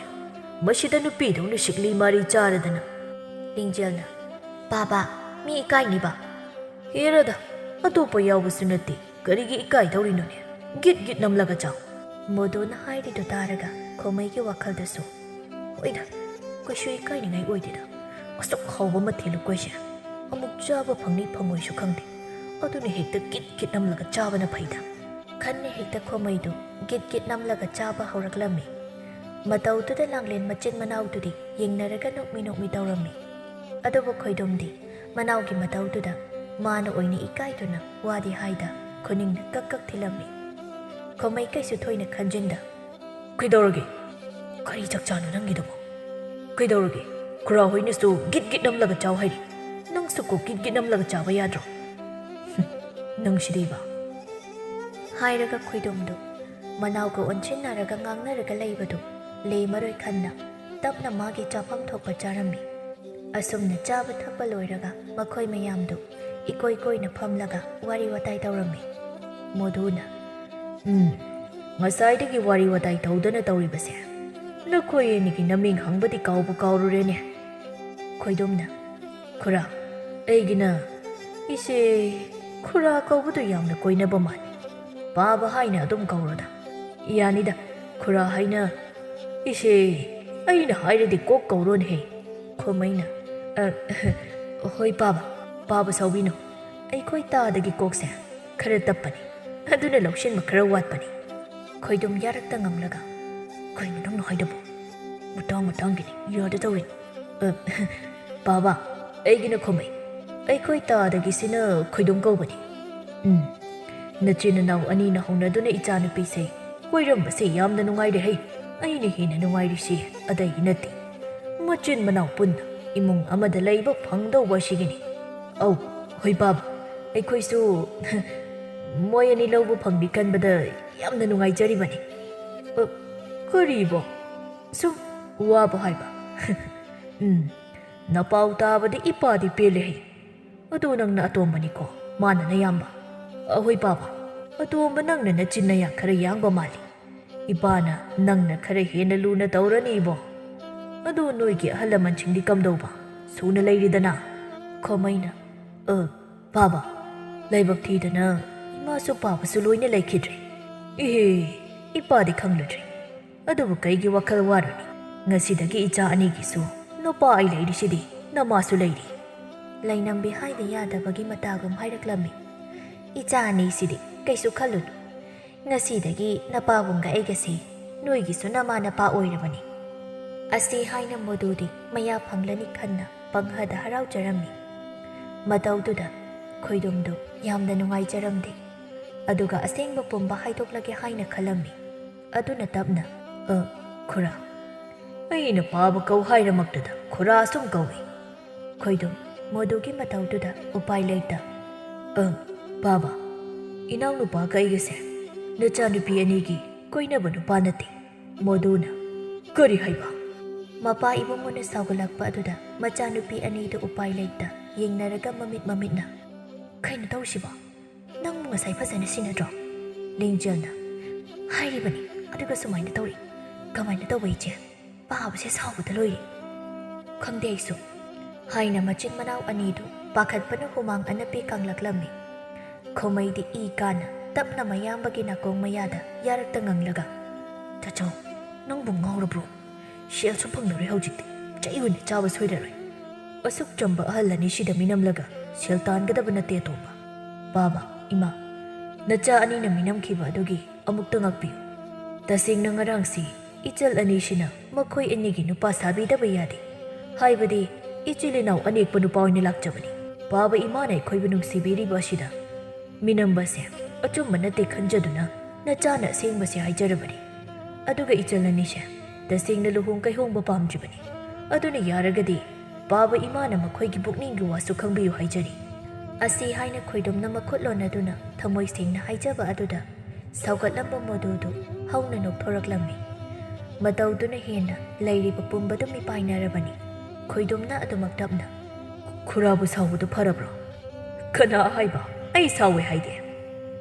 ꯃꯁꯤꯗ ꯅꯨꯄꯤꯗꯧꯅ ꯁꯤꯛꯂꯤ ꯃꯥꯔꯤ ꯆꯥꯔꯗꯅ꯫" ꯂꯤꯡꯖꯦꯜꯅ, "ꯄꯥꯕ, ꯃꯤ ꯏꯀꯥꯏꯅꯤꯕ꯫" "ꯍꯦꯔꯥꯗ, ꯑꯇꯣꯞꯄ ꯌꯥꯎꯕꯁꯨ ꯅꯠꯇꯦ, ꯀꯔꯤꯒꯤ ꯏꯀꯥꯏꯗꯧꯔꯤꯅꯣꯅꯦ? ꯒꯤꯠ ꯒꯤꯠ ꯅꯝꯂꯒ ꯆꯥꯎ꯫" ꯃꯣꯗꯨꯅ ꯍꯥꯏꯔꯤꯗꯨ ꯇꯥꯔꯒ ꯈꯣꯃꯩꯒꯤ ꯋꯥꯈꯜꯗꯁꯨ, "ꯍꯣꯏꯗ, ꯀꯩꯁꯨ ꯏꯀꯥꯏꯅꯤꯡꯉꯥꯏ ꯑꯣꯏꯗꯦꯗ꯫ ꯑꯁꯨꯛ ꯍꯥꯎꯕ ꯃꯊꯦꯜ ꯂꯨꯀꯣꯏꯁꯦ ꯑꯃꯨꯛ ꯆꯥꯕ ꯐꯪꯅꯤ ꯐꯪꯉꯣꯏꯁꯨ ꯈꯪꯗꯦ꯫ ꯑꯗꯨꯅ ꯍꯦꯛꯇ ꯒꯤꯠ ꯒꯤꯠ ꯅꯝꯂꯒ ꯆꯥꯕꯅ ꯐꯩꯗ꯫" ꯈꯟꯅ ꯍꯦꯛꯇ ꯈꯣꯃꯩꯗꯨ ꯒꯤꯠ ꯒꯤꯠ ꯅꯝꯂꯒ ꯆꯥꯕ ꯍꯧꯔꯛꯂꯝꯃꯤ꯫ ꯃꯇꯧꯗꯨꯗ ꯂꯥꯡꯂꯦꯟ ꯃꯆꯤꯟ ꯃꯅꯥꯎꯗꯨꯗꯤ ꯌꯦꯡꯅꯔꯒ ꯅꯣꯛꯃꯤ ꯅꯣꯛꯃꯤ ꯇꯧꯔꯝꯃꯤ꯫ ꯑꯗꯨꯕꯨ ꯈꯣꯏꯗꯣꯝꯗꯤ ꯃꯅꯥꯎꯒꯤ ꯃꯇꯧꯗꯨꯗ ꯃꯥꯅ ꯑꯣꯏꯅ ꯏꯀꯥꯏꯗꯨꯅ ꯋꯥꯗꯤ ꯍꯥꯏꯗ ꯈꯨꯅꯤꯡꯅ ꯀꯛ ꯀꯛ ꯊꯤꯜꯂꯝꯃꯤ꯫ ꯈꯣꯃꯩ ꯀꯩꯁꯨ ꯊꯣꯏꯅ ꯈꯟꯖꯤꯟꯗ, "ꯀꯩꯗꯧꯔꯒꯦ? ꯀꯔꯤ ꯆꯥꯛꯆꯥꯅꯣ ꯅꯪꯒꯤꯗꯨꯕꯣ? ꯀꯩꯗꯧꯔꯒꯦ? ꯈꯨꯔꯥ ꯍꯣꯏꯅꯁꯨ ꯒꯤꯠ ꯒꯤꯠ ꯅꯝꯂꯒ ꯆꯥꯎ ꯍꯥꯏꯔꯤ꯫ ꯅꯪꯁꯨ ꯀꯣꯛ ꯒꯤꯠ ꯒꯤꯠ ꯅꯝꯂꯒ ꯆꯥꯕ ꯌꯥꯗ꯭ꯔꯣ? ꯍꯨꯝ, ꯅꯪꯁꯤꯗꯤꯕ꯫" ꯍꯥꯏꯔꯒ ꯈꯣꯏꯗꯣꯝꯗꯨ ꯃꯅꯥꯎꯒ ꯑꯣꯟꯁꯤꯟꯅꯔꯒ ꯉꯥꯡꯅꯔꯒ ꯂꯩꯕꯗꯨ ꯂꯦ ꯃꯔꯣꯏ ꯈꯟꯅ ꯇꯞꯅ ꯃꯥꯒꯤ ꯆꯥꯐꯝ ꯊꯣꯛꯄ ꯆꯥꯔꯝꯃꯤ꯫ ꯑꯁꯨꯝꯅ ꯆꯥꯕ ꯊꯛꯄ ꯂꯣꯏꯔꯒ ꯃꯈꯣꯏ ꯃꯌꯥꯝꯗꯨ ꯏꯀꯣꯏ ꯀꯣꯏꯅ ꯐꯝꯂꯒ ꯋꯥꯔꯤ ꯋꯥꯇꯥꯏ ꯇꯧꯔꯝꯃꯤ꯫ ꯃꯣꯗꯨꯅ, "ꯎꯝ, ꯉꯁꯥꯏꯗꯒꯤ ꯋꯥꯔꯤ ꯋꯥꯇꯥꯏ ꯇꯧꯗꯅ ꯇꯧꯔꯤꯕꯁꯦ, ꯅꯈꯣꯏ ꯑꯅꯤꯒꯤ ꯅꯃꯤꯡ ꯍꯪꯕꯗꯤ ꯀꯥꯎꯕꯨ ꯀꯥꯎꯔꯨꯔꯦꯅꯦ꯫" ꯈꯣꯏꯗꯨꯝꯅ, "ꯈꯨꯔꯥ, ꯑꯩꯒꯤꯅ ꯏꯆꯦ ꯈꯨꯔꯥ ꯀꯧꯕꯗꯨ ꯌꯥꯝꯅ ꯀꯣꯏꯅꯕ ꯃꯥꯜꯂꯤ꯫ ꯄꯥꯕ ꯍꯥꯏꯅ ꯑꯗꯨꯝ ꯀꯧꯔꯣꯗ꯫" "ꯌꯥꯅꯤꯗ, ꯈꯨꯔꯥ ꯍꯥꯏꯅ ꯏꯆꯦ ꯑꯩꯅ ꯍꯥꯏꯔꯗꯤ ꯀꯣꯛ ꯀꯧꯔꯣꯅꯦꯍꯦ꯫" ꯈꯣꯃꯩꯅ, "ꯑ, ꯍꯣꯏ ꯄꯥꯕ, ꯄꯥꯕ ꯁꯥꯎꯕꯤꯅꯨ꯫ ꯑꯩꯈꯣꯏ ꯇꯥꯗꯒꯤ ꯀꯣꯛꯁꯦ ꯈꯔ ꯇꯞꯄꯅꯤ, ꯑꯗꯨꯅ ꯂꯧꯁꯤꯟꯕ ꯈꯔ ꯋꯥꯠꯄꯅꯤ꯫" ꯈꯣꯏꯗꯨꯝ ꯌꯥꯔꯛꯇ ꯉꯝꯂꯒ, "ꯀꯩꯅꯣ ꯅꯪꯅ ꯍꯥꯏꯗꯨꯕꯨ? ꯃꯇꯥꯡ ꯃꯇꯥꯡꯒꯤꯅꯤ, ꯌꯥꯗ ꯇꯧꯔꯤꯅꯤ꯫" "ꯑ, ꯄꯥꯕ, ꯑꯩꯒꯤꯅ ꯈꯣꯃꯩ, ꯑꯩꯈꯣꯏ ꯇꯥꯗꯒꯤꯁꯤꯅ ꯈꯣꯏꯗꯨꯝ ꯀꯧꯕꯅꯤ꯫" "ꯎꯝ, ꯅꯆꯤꯟ ꯅꯅꯥꯎ ꯑꯅꯤꯅ ꯍꯧꯅꯗꯨꯅ ꯏꯆꯥꯅꯨꯄꯤꯁꯦ ꯀꯣꯏꯔꯝꯕꯁꯦ ꯌꯥꯝꯅ ꯅꯨꯡꯉꯥꯏꯔꯦ ꯍꯩ꯫ ꯑꯩꯅ ꯍꯦꯟꯅ ꯅꯨꯡꯉꯥꯏꯔꯤꯁꯤ ꯑꯇꯩꯒꯤ ꯅꯠꯇꯦ, ꯃꯆꯤꯟ ꯃꯅꯥꯎ ꯄꯨꯟꯅ ꯏꯃꯨꯡ ꯑꯃꯗ ꯂꯩꯕ ꯐꯪꯗꯧꯕ ꯑꯁꯤꯒꯤꯅꯤ꯫ ꯑꯧ, ꯍꯣꯏ ꯄꯥꯕ, ꯑꯩꯈꯣꯏꯁꯨ ꯃꯣꯏ ꯑꯅꯤ ꯂꯧꯕ ꯐꯪꯕꯤ ꯈꯟꯕꯗ ꯌꯥꯝꯅ ꯅꯨꯡꯉꯥꯏꯖꯔꯤꯕꯅꯤ꯫" "ꯑ, ꯀꯔꯤꯕꯣ? ꯁꯨꯝ ꯋꯥꯕ ꯍꯥꯏꯕ꯫" "ꯎꯝ, ꯅꯄꯥꯎ ꯇꯥꯕꯗꯤ ꯏꯄꯥꯗꯤ ꯄꯦꯜꯂꯦ ꯍꯩ꯫ ꯑꯗꯨ ꯅꯪꯅ ꯑꯇꯣꯝꯕꯅꯤꯀꯣ, ꯃꯥꯅ ꯅꯌꯥꯝꯕ?" "ꯑꯍꯣꯏ ꯄꯥꯕ, ꯑꯇꯣꯝꯕ ꯅꯪꯅ ꯅꯆꯤꯟ ꯅꯌꯥ ꯈꯔ ꯌꯥꯡꯕ ꯃꯥꯜꯂꯤ꯫ ꯏꯄꯥꯅ ꯅꯪꯅ ꯈꯔ ꯍꯦꯟꯅ ꯂꯨꯅ ꯇꯧꯔꯅꯤ ꯏꯕꯣ꯫ ꯑꯗꯨ ꯅꯣꯏꯒꯤ ꯑꯍꯜ ꯂꯃꯟꯁꯤꯡꯗꯤ ꯀꯝꯗꯧꯕ? ꯁꯨꯅ ꯂꯩꯔꯤꯗꯅ?" ꯈꯣꯃꯩꯅ, "ꯑ, ꯄꯥꯕ, ꯂꯥꯏꯕꯛ ꯊꯤꯗꯅ ꯏꯃꯥꯁꯨ ꯄꯥꯕꯁꯨ ꯂꯣꯏꯅ ꯂꯩꯈꯤꯗ꯭ꯔꯦ꯫" "ꯏꯍꯦ, ꯏꯄꯥꯗꯤ ꯈꯪꯂꯨꯗ꯭ꯔꯦ꯫ ꯑꯗꯨꯕꯨ ꯀꯩꯒꯤ ꯋꯥꯈꯜ ꯋꯥꯔꯨꯅꯤ? ꯉꯁꯤꯗꯒꯤ ꯏꯆꯥ ꯑꯅꯤꯒꯤꯁꯨ ꯅꯨꯄꯥ ꯑꯩ ꯂꯩꯔꯤꯁꯤꯗꯤ, ꯅꯃꯥꯁꯨ ꯂꯩꯔꯤ꯫" ꯂꯩꯅꯝꯕꯤ ꯍꯥꯏꯗ ꯌꯥꯗꯕꯒꯤ ꯃꯇꯥꯒꯨꯝ ꯍꯥꯏꯔꯛꯂꯝꯃꯤ꯫ "ꯏꯆꯥ ꯑꯅꯤꯁꯤꯗꯤ ꯀꯩꯁꯨ ꯈꯜꯂꯨꯅꯨ꯫ ꯉꯁꯤꯗꯒꯤ ꯅꯄꯥꯕꯨꯡꯒ ꯑꯩꯒꯁꯤ ꯅꯣꯏꯒꯤꯁꯨ ꯅꯃꯥ ꯅꯄꯥ ꯑꯣꯏꯔꯕꯅꯤ꯫" ꯑꯁꯤ ꯍꯥꯏꯅ ꯃꯣꯗꯨꯗꯤ ꯃꯌꯥ ꯐꯪꯂꯅꯤ ꯈꯟꯅ ꯄꯪꯍꯗ ꯍꯔꯥꯎꯖꯔꯝꯃꯤ꯫ ꯃꯇꯧꯗꯨꯗ ꯈꯣꯏꯗꯨꯝꯗꯨ ꯌꯥꯝꯅ ꯅꯨꯡꯉꯥꯏꯖꯔꯝꯗꯦ꯫ ꯑꯗꯨꯒ ꯑꯁꯦꯡꯕ ꯄꯨꯝꯕ ꯍꯥꯏꯗꯣꯛꯂꯒꯦ ꯍꯥꯏꯅ ꯈꯜꯂꯝꯃꯤ꯫ ꯑꯗꯨꯅ ꯇꯞꯅ, "ꯑ, ꯈꯨꯔꯥ, ꯑꯩꯅ ꯄꯥꯕ ꯀꯧ ꯍꯥꯏꯔꯃꯛꯇꯗ ꯈꯨꯔꯥ ꯁꯨꯝ ꯀꯧꯏ꯫" ꯈꯣꯏꯗꯨꯝ ꯃꯗꯨꯒꯤ ꯃꯇꯧꯗꯨꯗ ꯎꯄꯥꯏ ꯂꯩꯇ, "ꯑ, ꯄꯥꯕ, ꯏꯅꯥꯎꯅꯨꯄꯥꯒ ꯑꯩꯒꯁꯦ ꯅꯆꯥꯅꯨꯄꯤ ꯑꯅꯤꯒꯤ ꯀꯣꯏꯅꯕ ꯅꯨꯄꯥ ꯅꯠꯇꯦ, ꯃꯣꯗꯨꯅ꯫ ꯀꯔꯤ ꯍꯥꯏꯕ? ꯃꯄꯥ ꯏꯕꯨꯡꯉꯣꯅ ꯁꯥꯎꯒꯠꯂꯛꯄ ꯑꯗꯨꯗ ꯃꯆꯥꯅꯨꯄꯤ ꯑꯅꯤꯗꯨ ꯎꯄꯥꯏ ꯂꯩꯇ ꯌꯦꯡꯅꯔꯒ ꯃꯃꯤꯠ ꯃꯃꯤꯠꯅ, "ꯀꯩꯅꯣ ꯇꯧꯔꯤꯁꯤꯕꯣ? ꯅꯪꯕꯨ ꯉꯁꯥꯏ ꯐꯖꯅ ꯁꯤꯟꯅꯗ꯭ꯔꯣ?" ꯂꯤꯡꯖꯦꯜꯅ, "ꯍꯥꯏꯔꯤꯕꯅꯤ, ꯑꯗꯨꯒ ꯁꯨꯃꯥꯏꯅ ꯇꯧꯔꯤ꯫ ꯀꯃꯥꯏꯅ ꯇꯧꯕ, ꯏꯆꯦ? ꯄꯥꯕꯁꯦ ꯁꯥꯎꯕꯗ ꯂꯣꯏꯔꯦ꯫" "ꯈꯪꯗꯦ ꯑꯩꯁꯨ," ꯍꯥꯏꯅ ꯃꯆꯤꯟ ꯃꯅꯥꯎ ꯑꯅꯤꯗꯨ ꯄꯥꯈꯠꯄꯅ ꯍꯨꯃꯥꯡ ꯑꯅꯞꯄꯤ ꯀꯪꯂꯛꯂꯝꯃꯤ꯫ ꯈꯣꯃꯩꯗꯤ ꯏ ꯀꯥꯅ ꯇꯞꯅ ꯃꯌꯥꯝꯕꯒꯤ ꯅꯥꯀꯣꯡ ꯃꯌꯥꯗ ꯌꯥꯔꯛꯇ ꯉꯪꯂꯒ, "ꯇꯥꯆꯧ, ꯅꯪꯕꯨ ꯉꯥꯎꯔꯕ꯭ꯔꯣ? ꯁꯦꯜꯁꯨ ꯐꯪꯂꯔꯣꯏ ꯍꯧꯖꯤꯛꯇꯤ꯫ ꯆꯩ ꯑꯣꯏꯅ ꯆꯥꯕ ꯁꯣꯏꯔꯔꯣꯏ꯫ ꯑꯁꯨꯛ ꯆꯝꯕ ꯑꯍꯜ ꯑꯅꯤꯁꯤꯗ ꯃꯤꯅꯝꯂꯒ ꯁꯦꯜ ꯇꯥꯟꯒꯗꯕ ꯅꯠꯇꯦ ꯑꯇꯣꯝꯕ꯫ ꯄꯥꯕ, ꯏꯃꯥ, ꯅꯆꯥ ꯑꯅꯤꯅ ꯃꯤꯅꯝꯈꯤꯕ ꯑꯗꯨꯒꯤ ꯑꯃꯨꯛꯇ ꯉꯥꯛꯄꯤꯌꯨ꯫ ꯇꯁꯦꯡꯅ ꯉꯔꯥꯡꯁꯤ ꯏꯆꯜ ꯑꯅꯤꯁꯤꯅ ꯃꯈꯣꯏ ꯑꯅꯤꯒꯤ ꯅꯨꯄꯥ ꯁꯥꯕꯤꯗꯕ ꯌꯥꯗꯦ꯫ ꯍꯥꯏꯕꯗꯤ ꯏꯆꯤꯜ ꯏꯅꯥꯎ ꯑꯅꯦꯛꯄ ꯅꯨꯄꯥ ꯑꯣꯏꯅ ꯂꯥꯛꯆꯕꯅꯤ꯫ ꯄꯥꯕ ꯏꯃꯥꯅ ꯑꯩꯈꯣꯏꯕꯨ ꯅꯨꯡꯁꯤꯕꯤꯔꯤꯕ ꯑꯁꯤꯗ ꯃꯤꯅꯝꯕꯁꯦ ꯑꯆꯨꯝꯕ ꯅꯠꯇꯦ ꯈꯟꯖꯗꯨꯅ ꯅꯆꯥꯅ ꯑꯁꯦꯡꯕꯁꯦ ꯍꯥꯏꯖꯔꯕꯅꯤ꯫ ꯑꯗꯨꯒ ꯏꯆꯜ ꯑꯅꯤꯁꯦ ꯇꯁꯦꯡꯅ ꯂꯨꯍꯣꯡ ꯀꯩꯍꯣꯡꯕ ꯄꯥꯝꯗ꯭ꯔꯤꯕꯅꯤ꯫ ꯑꯗꯨꯅ ꯌꯥꯔꯒꯗꯤ ꯄꯥꯕ ꯏꯃꯥꯅ ꯃꯈꯣꯏꯒꯤ ꯄꯨꯛꯅꯤꯡꯒꯤ ꯋꯥꯁꯨ ꯈꯪꯕꯤꯌꯨ ꯍꯥꯏꯖꯔꯤ꯫" ꯑꯁꯤ ꯍꯥꯏꯅ ꯈꯣꯏꯗꯨꯝꯅ ꯃꯈꯨꯠ ꯂꯣꯟꯅꯗꯨꯅ ꯊꯃꯣꯏ ꯁꯦꯡꯅ ꯍꯥꯏꯖꯕ ꯑꯗꯨꯗ ꯁꯥꯎꯒꯠꯂꯝꯕ ꯃꯣꯗꯨꯗꯨ ꯍꯧꯅ ꯅꯣꯛꯊꯣꯔꯛꯂꯝꯃꯤ꯫ ꯃꯇꯧꯗꯨꯅ ꯍꯦꯟꯅ ꯂꯩꯔꯤꯕ ꯄꯨꯝꯕꯗꯨ ꯃꯤꯄꯥꯏꯅꯔꯕꯅꯤ꯫ ꯈꯣꯏꯗꯨꯝꯅ ꯑꯗꯨꯃꯛ ꯇꯞꯅ, "ꯈꯨꯔꯥꯕꯨ ꯁꯥꯎꯕꯗꯨ ꯐꯔꯕ꯭ꯔꯣ?" "ꯀꯅꯥ ꯍꯥꯏꯕ? ꯑꯩ ꯁꯥꯎꯋꯦ ꯍꯥꯏꯗꯦ꯫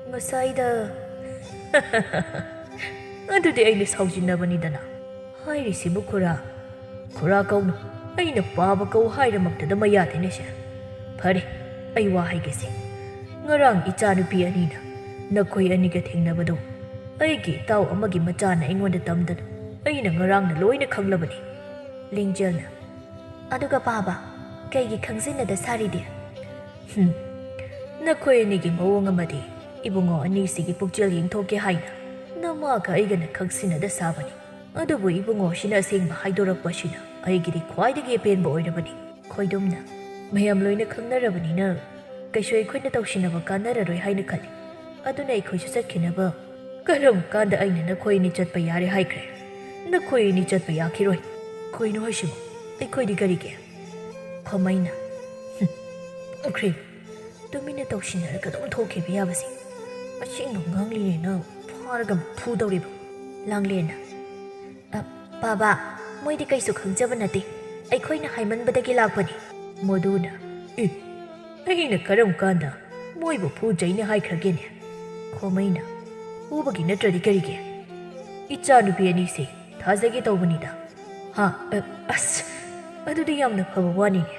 ꯉꯁꯥꯏꯗ" "ꯑꯗꯨꯗꯤ ꯑꯩꯅ ꯁꯥꯎꯖꯤꯟꯅꯕꯅꯤꯗꯅ꯫" "ꯍꯥꯏꯔꯤꯁꯤꯕꯨ ꯈꯨꯔꯥ? ꯈꯨꯔꯥ ꯀꯧꯅꯨ, ꯑꯩꯅ ꯄꯥꯕ ꯀꯧ ꯍꯥꯏꯔꯃꯛꯇꯗ ꯃꯌꯥꯗꯦꯅꯦꯁꯦ꯫ ꯐꯔꯦ, ꯑꯩ ꯋꯥ ꯍꯥꯏꯒꯦꯁꯦ꯫ ꯉꯔꯥꯡ ꯏꯆꯥꯅꯨꯄꯤ ꯑꯅꯤꯅ ꯅꯈꯣꯏ ꯑꯅꯤꯒ ꯊꯦꯡꯅꯕꯗꯣ ꯑꯩꯒꯤ ꯏꯇꯥꯎ ꯑꯃꯒꯤ ꯃꯆꯥꯅ ꯑꯩꯉꯣꯟꯗ ꯇꯝꯗꯅ ꯑꯩꯅ ꯉꯔꯥꯡꯅ ꯂꯣꯏꯅ ꯈꯪꯂꯕꯅꯤ꯫" ꯂꯤꯡꯖꯦꯜꯅ, "ꯑꯗꯨꯒ ꯄꯥꯕ, ꯀꯩꯒꯤ ꯈꯪꯖꯤꯟꯅꯗ ꯁꯥꯔꯤꯗꯤ?" "ꯍꯨꯝ, ꯅꯈꯣꯏ ꯑꯅꯤꯒꯤ ꯃꯑꯣꯡ ꯑꯃꯗꯤ ꯏꯕꯨꯡꯉꯣ ꯑꯅꯤꯁꯤꯒꯤ ꯄꯨꯛꯆꯦꯜ ꯌꯦꯡꯊꯣꯛꯀꯦ ꯍꯥꯏꯅ ꯅꯃꯥꯒ ꯑꯩꯒꯅ ꯈꯪꯁꯤꯟꯅꯗ ꯁꯥꯕꯅꯤ꯫ ꯑꯗꯨꯕꯨ ꯏꯕꯨꯡꯉꯣꯁꯤꯅ ꯑꯁꯦꯡꯕ ꯍꯥꯏꯗꯣꯔꯛꯄꯁꯤꯅ ꯑꯩꯒꯤꯗꯤ ꯈ꯭ꯋꯥꯏꯗꯒꯤ ꯑꯄꯦꯟꯕ ꯑꯣꯏꯔꯕꯅꯤ꯫" ꯈꯣꯏꯗꯨꯝꯅ, "ꯃꯌꯥꯝ ꯂꯣꯏꯅ ꯈꯪꯅꯔꯕꯅꯤꯅ ꯀꯩꯁꯨ ꯑꯩꯈꯣꯏꯅ ꯇꯧꯁꯤꯟꯅꯕ ꯀꯥꯟꯅꯔꯔꯣꯏ ꯍꯥꯏꯅ ꯈꯜꯂꯤ꯫ ꯑꯗꯨꯅ ꯑꯩꯈꯣꯏꯁꯨ ꯆꯠꯈꯤꯅꯕ꯫ ꯀꯔꯝ ꯀꯥꯟꯗ ꯑꯩꯅ ꯅꯈꯣꯏ ꯑꯅꯤ ꯆꯠꯄ ꯌꯥꯔꯦ ꯍꯥꯏꯈ꯭ꯔꯦ? ꯅꯈꯣꯏ ꯑꯅꯤ ꯆꯠꯄ ꯌꯥꯈꯤꯔꯣꯏ꯫" "ꯀꯩꯅꯣ ꯍꯥꯏꯁꯤꯕꯣ? ꯑꯩꯈꯣꯏꯗꯤ ꯀꯔꯤꯒꯤ?" ꯈꯣꯃꯩꯅ, "ꯍꯨꯝ, ꯄꯨꯈ꯭ꯔꯤ꯫ ꯇꯨꯃꯤꯟꯅ ꯇꯧꯁꯤꯟꯅꯔꯒ ꯑꯗꯨꯝ ꯊꯣꯛꯈꯤꯕ ꯌꯥꯕꯁꯦ꯫ ꯑꯁꯦꯡꯕ ꯉꯥꯡꯂꯤꯅꯦꯅ ꯐꯥꯔꯒ ꯐꯨꯗꯧꯔꯤꯕ꯫ ꯂꯥꯡꯂꯦꯟꯅ, "ꯑ, ꯄꯥꯕ, ꯃꯣꯏꯗꯤ ꯀꯩꯁꯨ ꯈꯪꯖꯕ ꯅꯠꯇꯦ꯫ ꯑꯩꯈꯣꯏꯅ ꯍꯥꯏꯃꯟꯕꯗꯒꯤ ꯂꯥꯛꯄꯅꯤ꯫" ꯃꯣꯗꯨꯅ, "ꯑꯦ, ꯑꯩꯅ ꯀꯔꯝ ꯀꯥꯟꯗ ꯃꯣꯏꯕꯨ ꯐꯨ ꯆꯩꯅꯤ ꯍꯥꯏꯈ꯭ꯔꯒꯦꯅꯦ?" ꯈꯣꯃꯩꯅ, "ꯐꯨꯕꯒꯤ ꯅꯠꯇ꯭ꯔꯗꯤ ꯀꯔꯤꯒꯤ? ꯏꯆꯥꯅꯨꯄꯤ ꯑꯅꯤꯁꯦ ꯊꯥꯖꯒꯦ ꯇꯧꯕꯅꯤꯗ꯫" "ꯍꯥ? ꯑ, ꯑꯁ, ꯑꯗꯨꯗꯤ ꯌꯥꯝꯅ ꯐꯕ ꯋꯥꯅꯤꯅꯦ꯫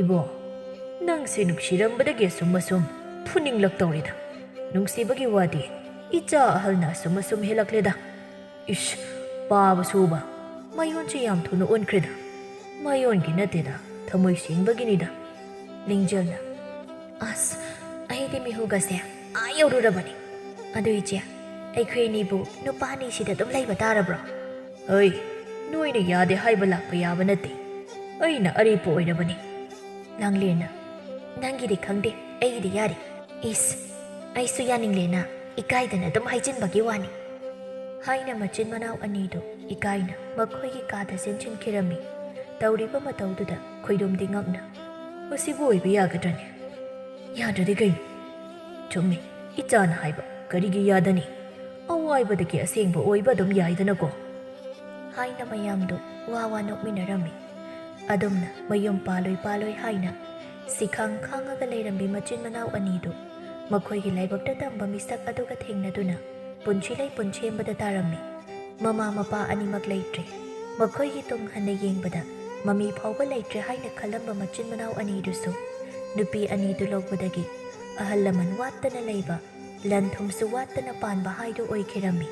ꯏꯕꯣ, ꯅꯪꯁꯦ ꯅꯨꯡꯁꯤꯔꯝꯕꯗꯒꯤ ꯑꯁꯨꯝ ꯑꯁꯨꯝ ꯐꯨꯅꯤꯡꯂꯛꯇꯧꯔꯦꯗ꯫ ꯅꯨꯡꯁꯤꯕꯒꯤ ꯋꯥꯗꯤ ꯏꯆꯥ ꯑꯍꯜꯅ ꯑꯁꯨꯝ ꯑꯁꯨꯝ ꯍꯦꯜꯂꯛꯂꯦꯗ꯫ ꯏꯁ, ꯄꯥꯕꯁꯨꯕ, ꯃꯌꯣꯟꯁꯦ ꯌꯥꯝ ꯊꯨꯅ ꯑꯣꯟꯈ꯭ꯔꯦꯗ꯫ ꯃꯌꯣꯟꯒꯤ ꯅꯠꯇꯦꯗ, ꯊꯃꯣꯏ ꯁꯦꯡꯕꯒꯤꯅꯤꯗ꯫" ꯂꯤꯡꯖꯦꯜꯅ, "ꯑꯁ, ꯑꯩꯗꯤ ꯃꯤꯍꯨꯒꯁꯦ ꯑꯥ ꯌꯧꯔꯨꯔꯕꯅꯤ꯫ ꯑꯗꯨ ꯏꯆꯦ, ꯑꯩꯈꯣꯏ ꯑꯅꯤꯕꯨ ꯅꯨꯄꯥ ꯑꯅꯤꯁꯤꯗ ꯑꯗꯨꯝ ꯂꯩꯕ ꯇꯥꯔꯕ꯭ꯔꯣ?" "ꯍꯩ, ꯅꯣꯏꯅ ꯌꯥꯗꯦ ꯍꯥꯏꯕ ꯂꯥꯛꯄ ꯌꯥꯕ ꯅꯠꯇꯦ꯫ ꯑꯩꯅ ꯑꯔꯦꯞꯄ ꯑꯣꯏꯔꯕꯅꯤ꯫" ꯂꯥꯡꯂꯦꯟꯅ, "ꯅꯪꯒꯤꯗꯤ ꯈꯪꯗꯦ, ꯑꯩꯒꯤꯗꯤ ꯌꯥꯔꯦ꯫" "ꯏꯁ, ꯑꯩꯁꯨ ꯌꯥꯅꯤꯡꯂꯦꯅ ꯏꯀꯥꯏꯗꯅ ꯑꯗꯨꯝ ꯍꯥꯏꯖꯤꯟꯕꯒꯤ ꯋꯥꯅꯤ꯫" ꯍꯥꯏꯅ ꯃꯆꯤꯟ ꯃꯅꯥꯎ ꯑꯅꯤꯗꯨ ꯏꯀꯥꯏꯅ ꯃꯈꯣꯏꯒꯤ ꯀꯥꯗ ꯆꯦꯟꯁꯤꯟꯈꯤꯔꯝꯃꯤ꯫ ꯇꯧꯔꯤꯕ ꯃꯇꯧꯗꯨꯗ ꯈꯣꯏꯗꯣꯝꯗꯤ ꯉꯛꯅ, "ꯃꯁꯤꯕꯨ ꯑꯣꯏꯕ ꯌꯥꯒꯗ꯭ꯔꯅꯦ? ꯌꯥꯗ꯭ꯔꯗꯤ ꯀꯩꯅꯣ? ꯆꯨꯝꯃꯤ, ꯏꯆꯥꯅ ꯍꯥꯏꯕ ꯀꯔꯤꯒꯤ ꯌꯥꯗꯅꯤ? ꯑꯋꯥꯏꯕꯗꯒꯤ ꯑꯁꯦꯡꯕ ꯑꯣꯏꯕ ꯑꯗꯨꯝ ꯌꯥꯏꯗꯅꯀꯣ?" ꯍꯥꯏꯅ ꯃꯌꯥꯝꯗꯨ ꯋꯥ ꯋꯥ ꯅꯣꯛꯃꯤꯟꯅꯔꯝꯃꯤ꯫ ꯑꯗꯨꯝꯅ ꯃꯌꯨꯝ ꯄꯥꯜꯂꯣꯏ ꯄꯥꯜꯂꯣꯏ ꯍꯥꯏꯅ ꯁꯤꯈꯥꯡ ꯈꯥꯡꯉꯒ ꯂꯩꯔꯝꯕꯤ ꯃꯆꯤꯟ ꯃꯅꯥꯎ ꯑꯅꯤꯗꯨ ꯃꯈꯣꯏꯒꯤ ꯂꯥꯏꯕꯛꯇ ꯇꯝꯕ ꯃꯤꯁꯛ ꯑꯗꯨꯒ ꯊꯦꯡꯅꯗꯨꯅ ꯄꯨꯟꯁꯤ ꯂꯩꯄꯨꯟ ꯁꯦꯝꯕꯗ ꯇꯥꯔꯝꯃꯤ꯫ ꯃꯃꯥ ꯃꯄꯥ ꯑꯅꯤꯃꯛ ꯂꯩꯇ꯭ꯔꯦ꯫ ꯃꯈꯣꯏꯒꯤ ꯇꯨꯡ ꯍꯟꯅ ꯌꯦꯡꯕꯗ ꯃꯃꯤ ꯐꯥꯎꯕ ꯂꯩꯇ꯭ꯔꯦ ꯍꯥꯏꯅ ꯈꯜꯂꯝꯕ ꯃꯆꯤꯟ ꯃꯅꯥꯎ ꯑꯅꯤꯗꯨꯁꯨ ꯅꯨꯄꯤ ꯑꯅꯤꯗꯨ ꯂꯧꯕꯗꯒꯤ ꯑꯍꯜ ꯂꯃꯟ ꯋꯥꯠꯇꯅ ꯂꯩꯕ, ꯂꯟ ꯊꯨꯝꯁꯨ ꯋꯥꯠꯇꯅ ꯄꯥꯟꯕ ꯍꯥꯏꯗꯨ ꯑꯣꯏꯈꯤꯔꯝꯃꯤ꯫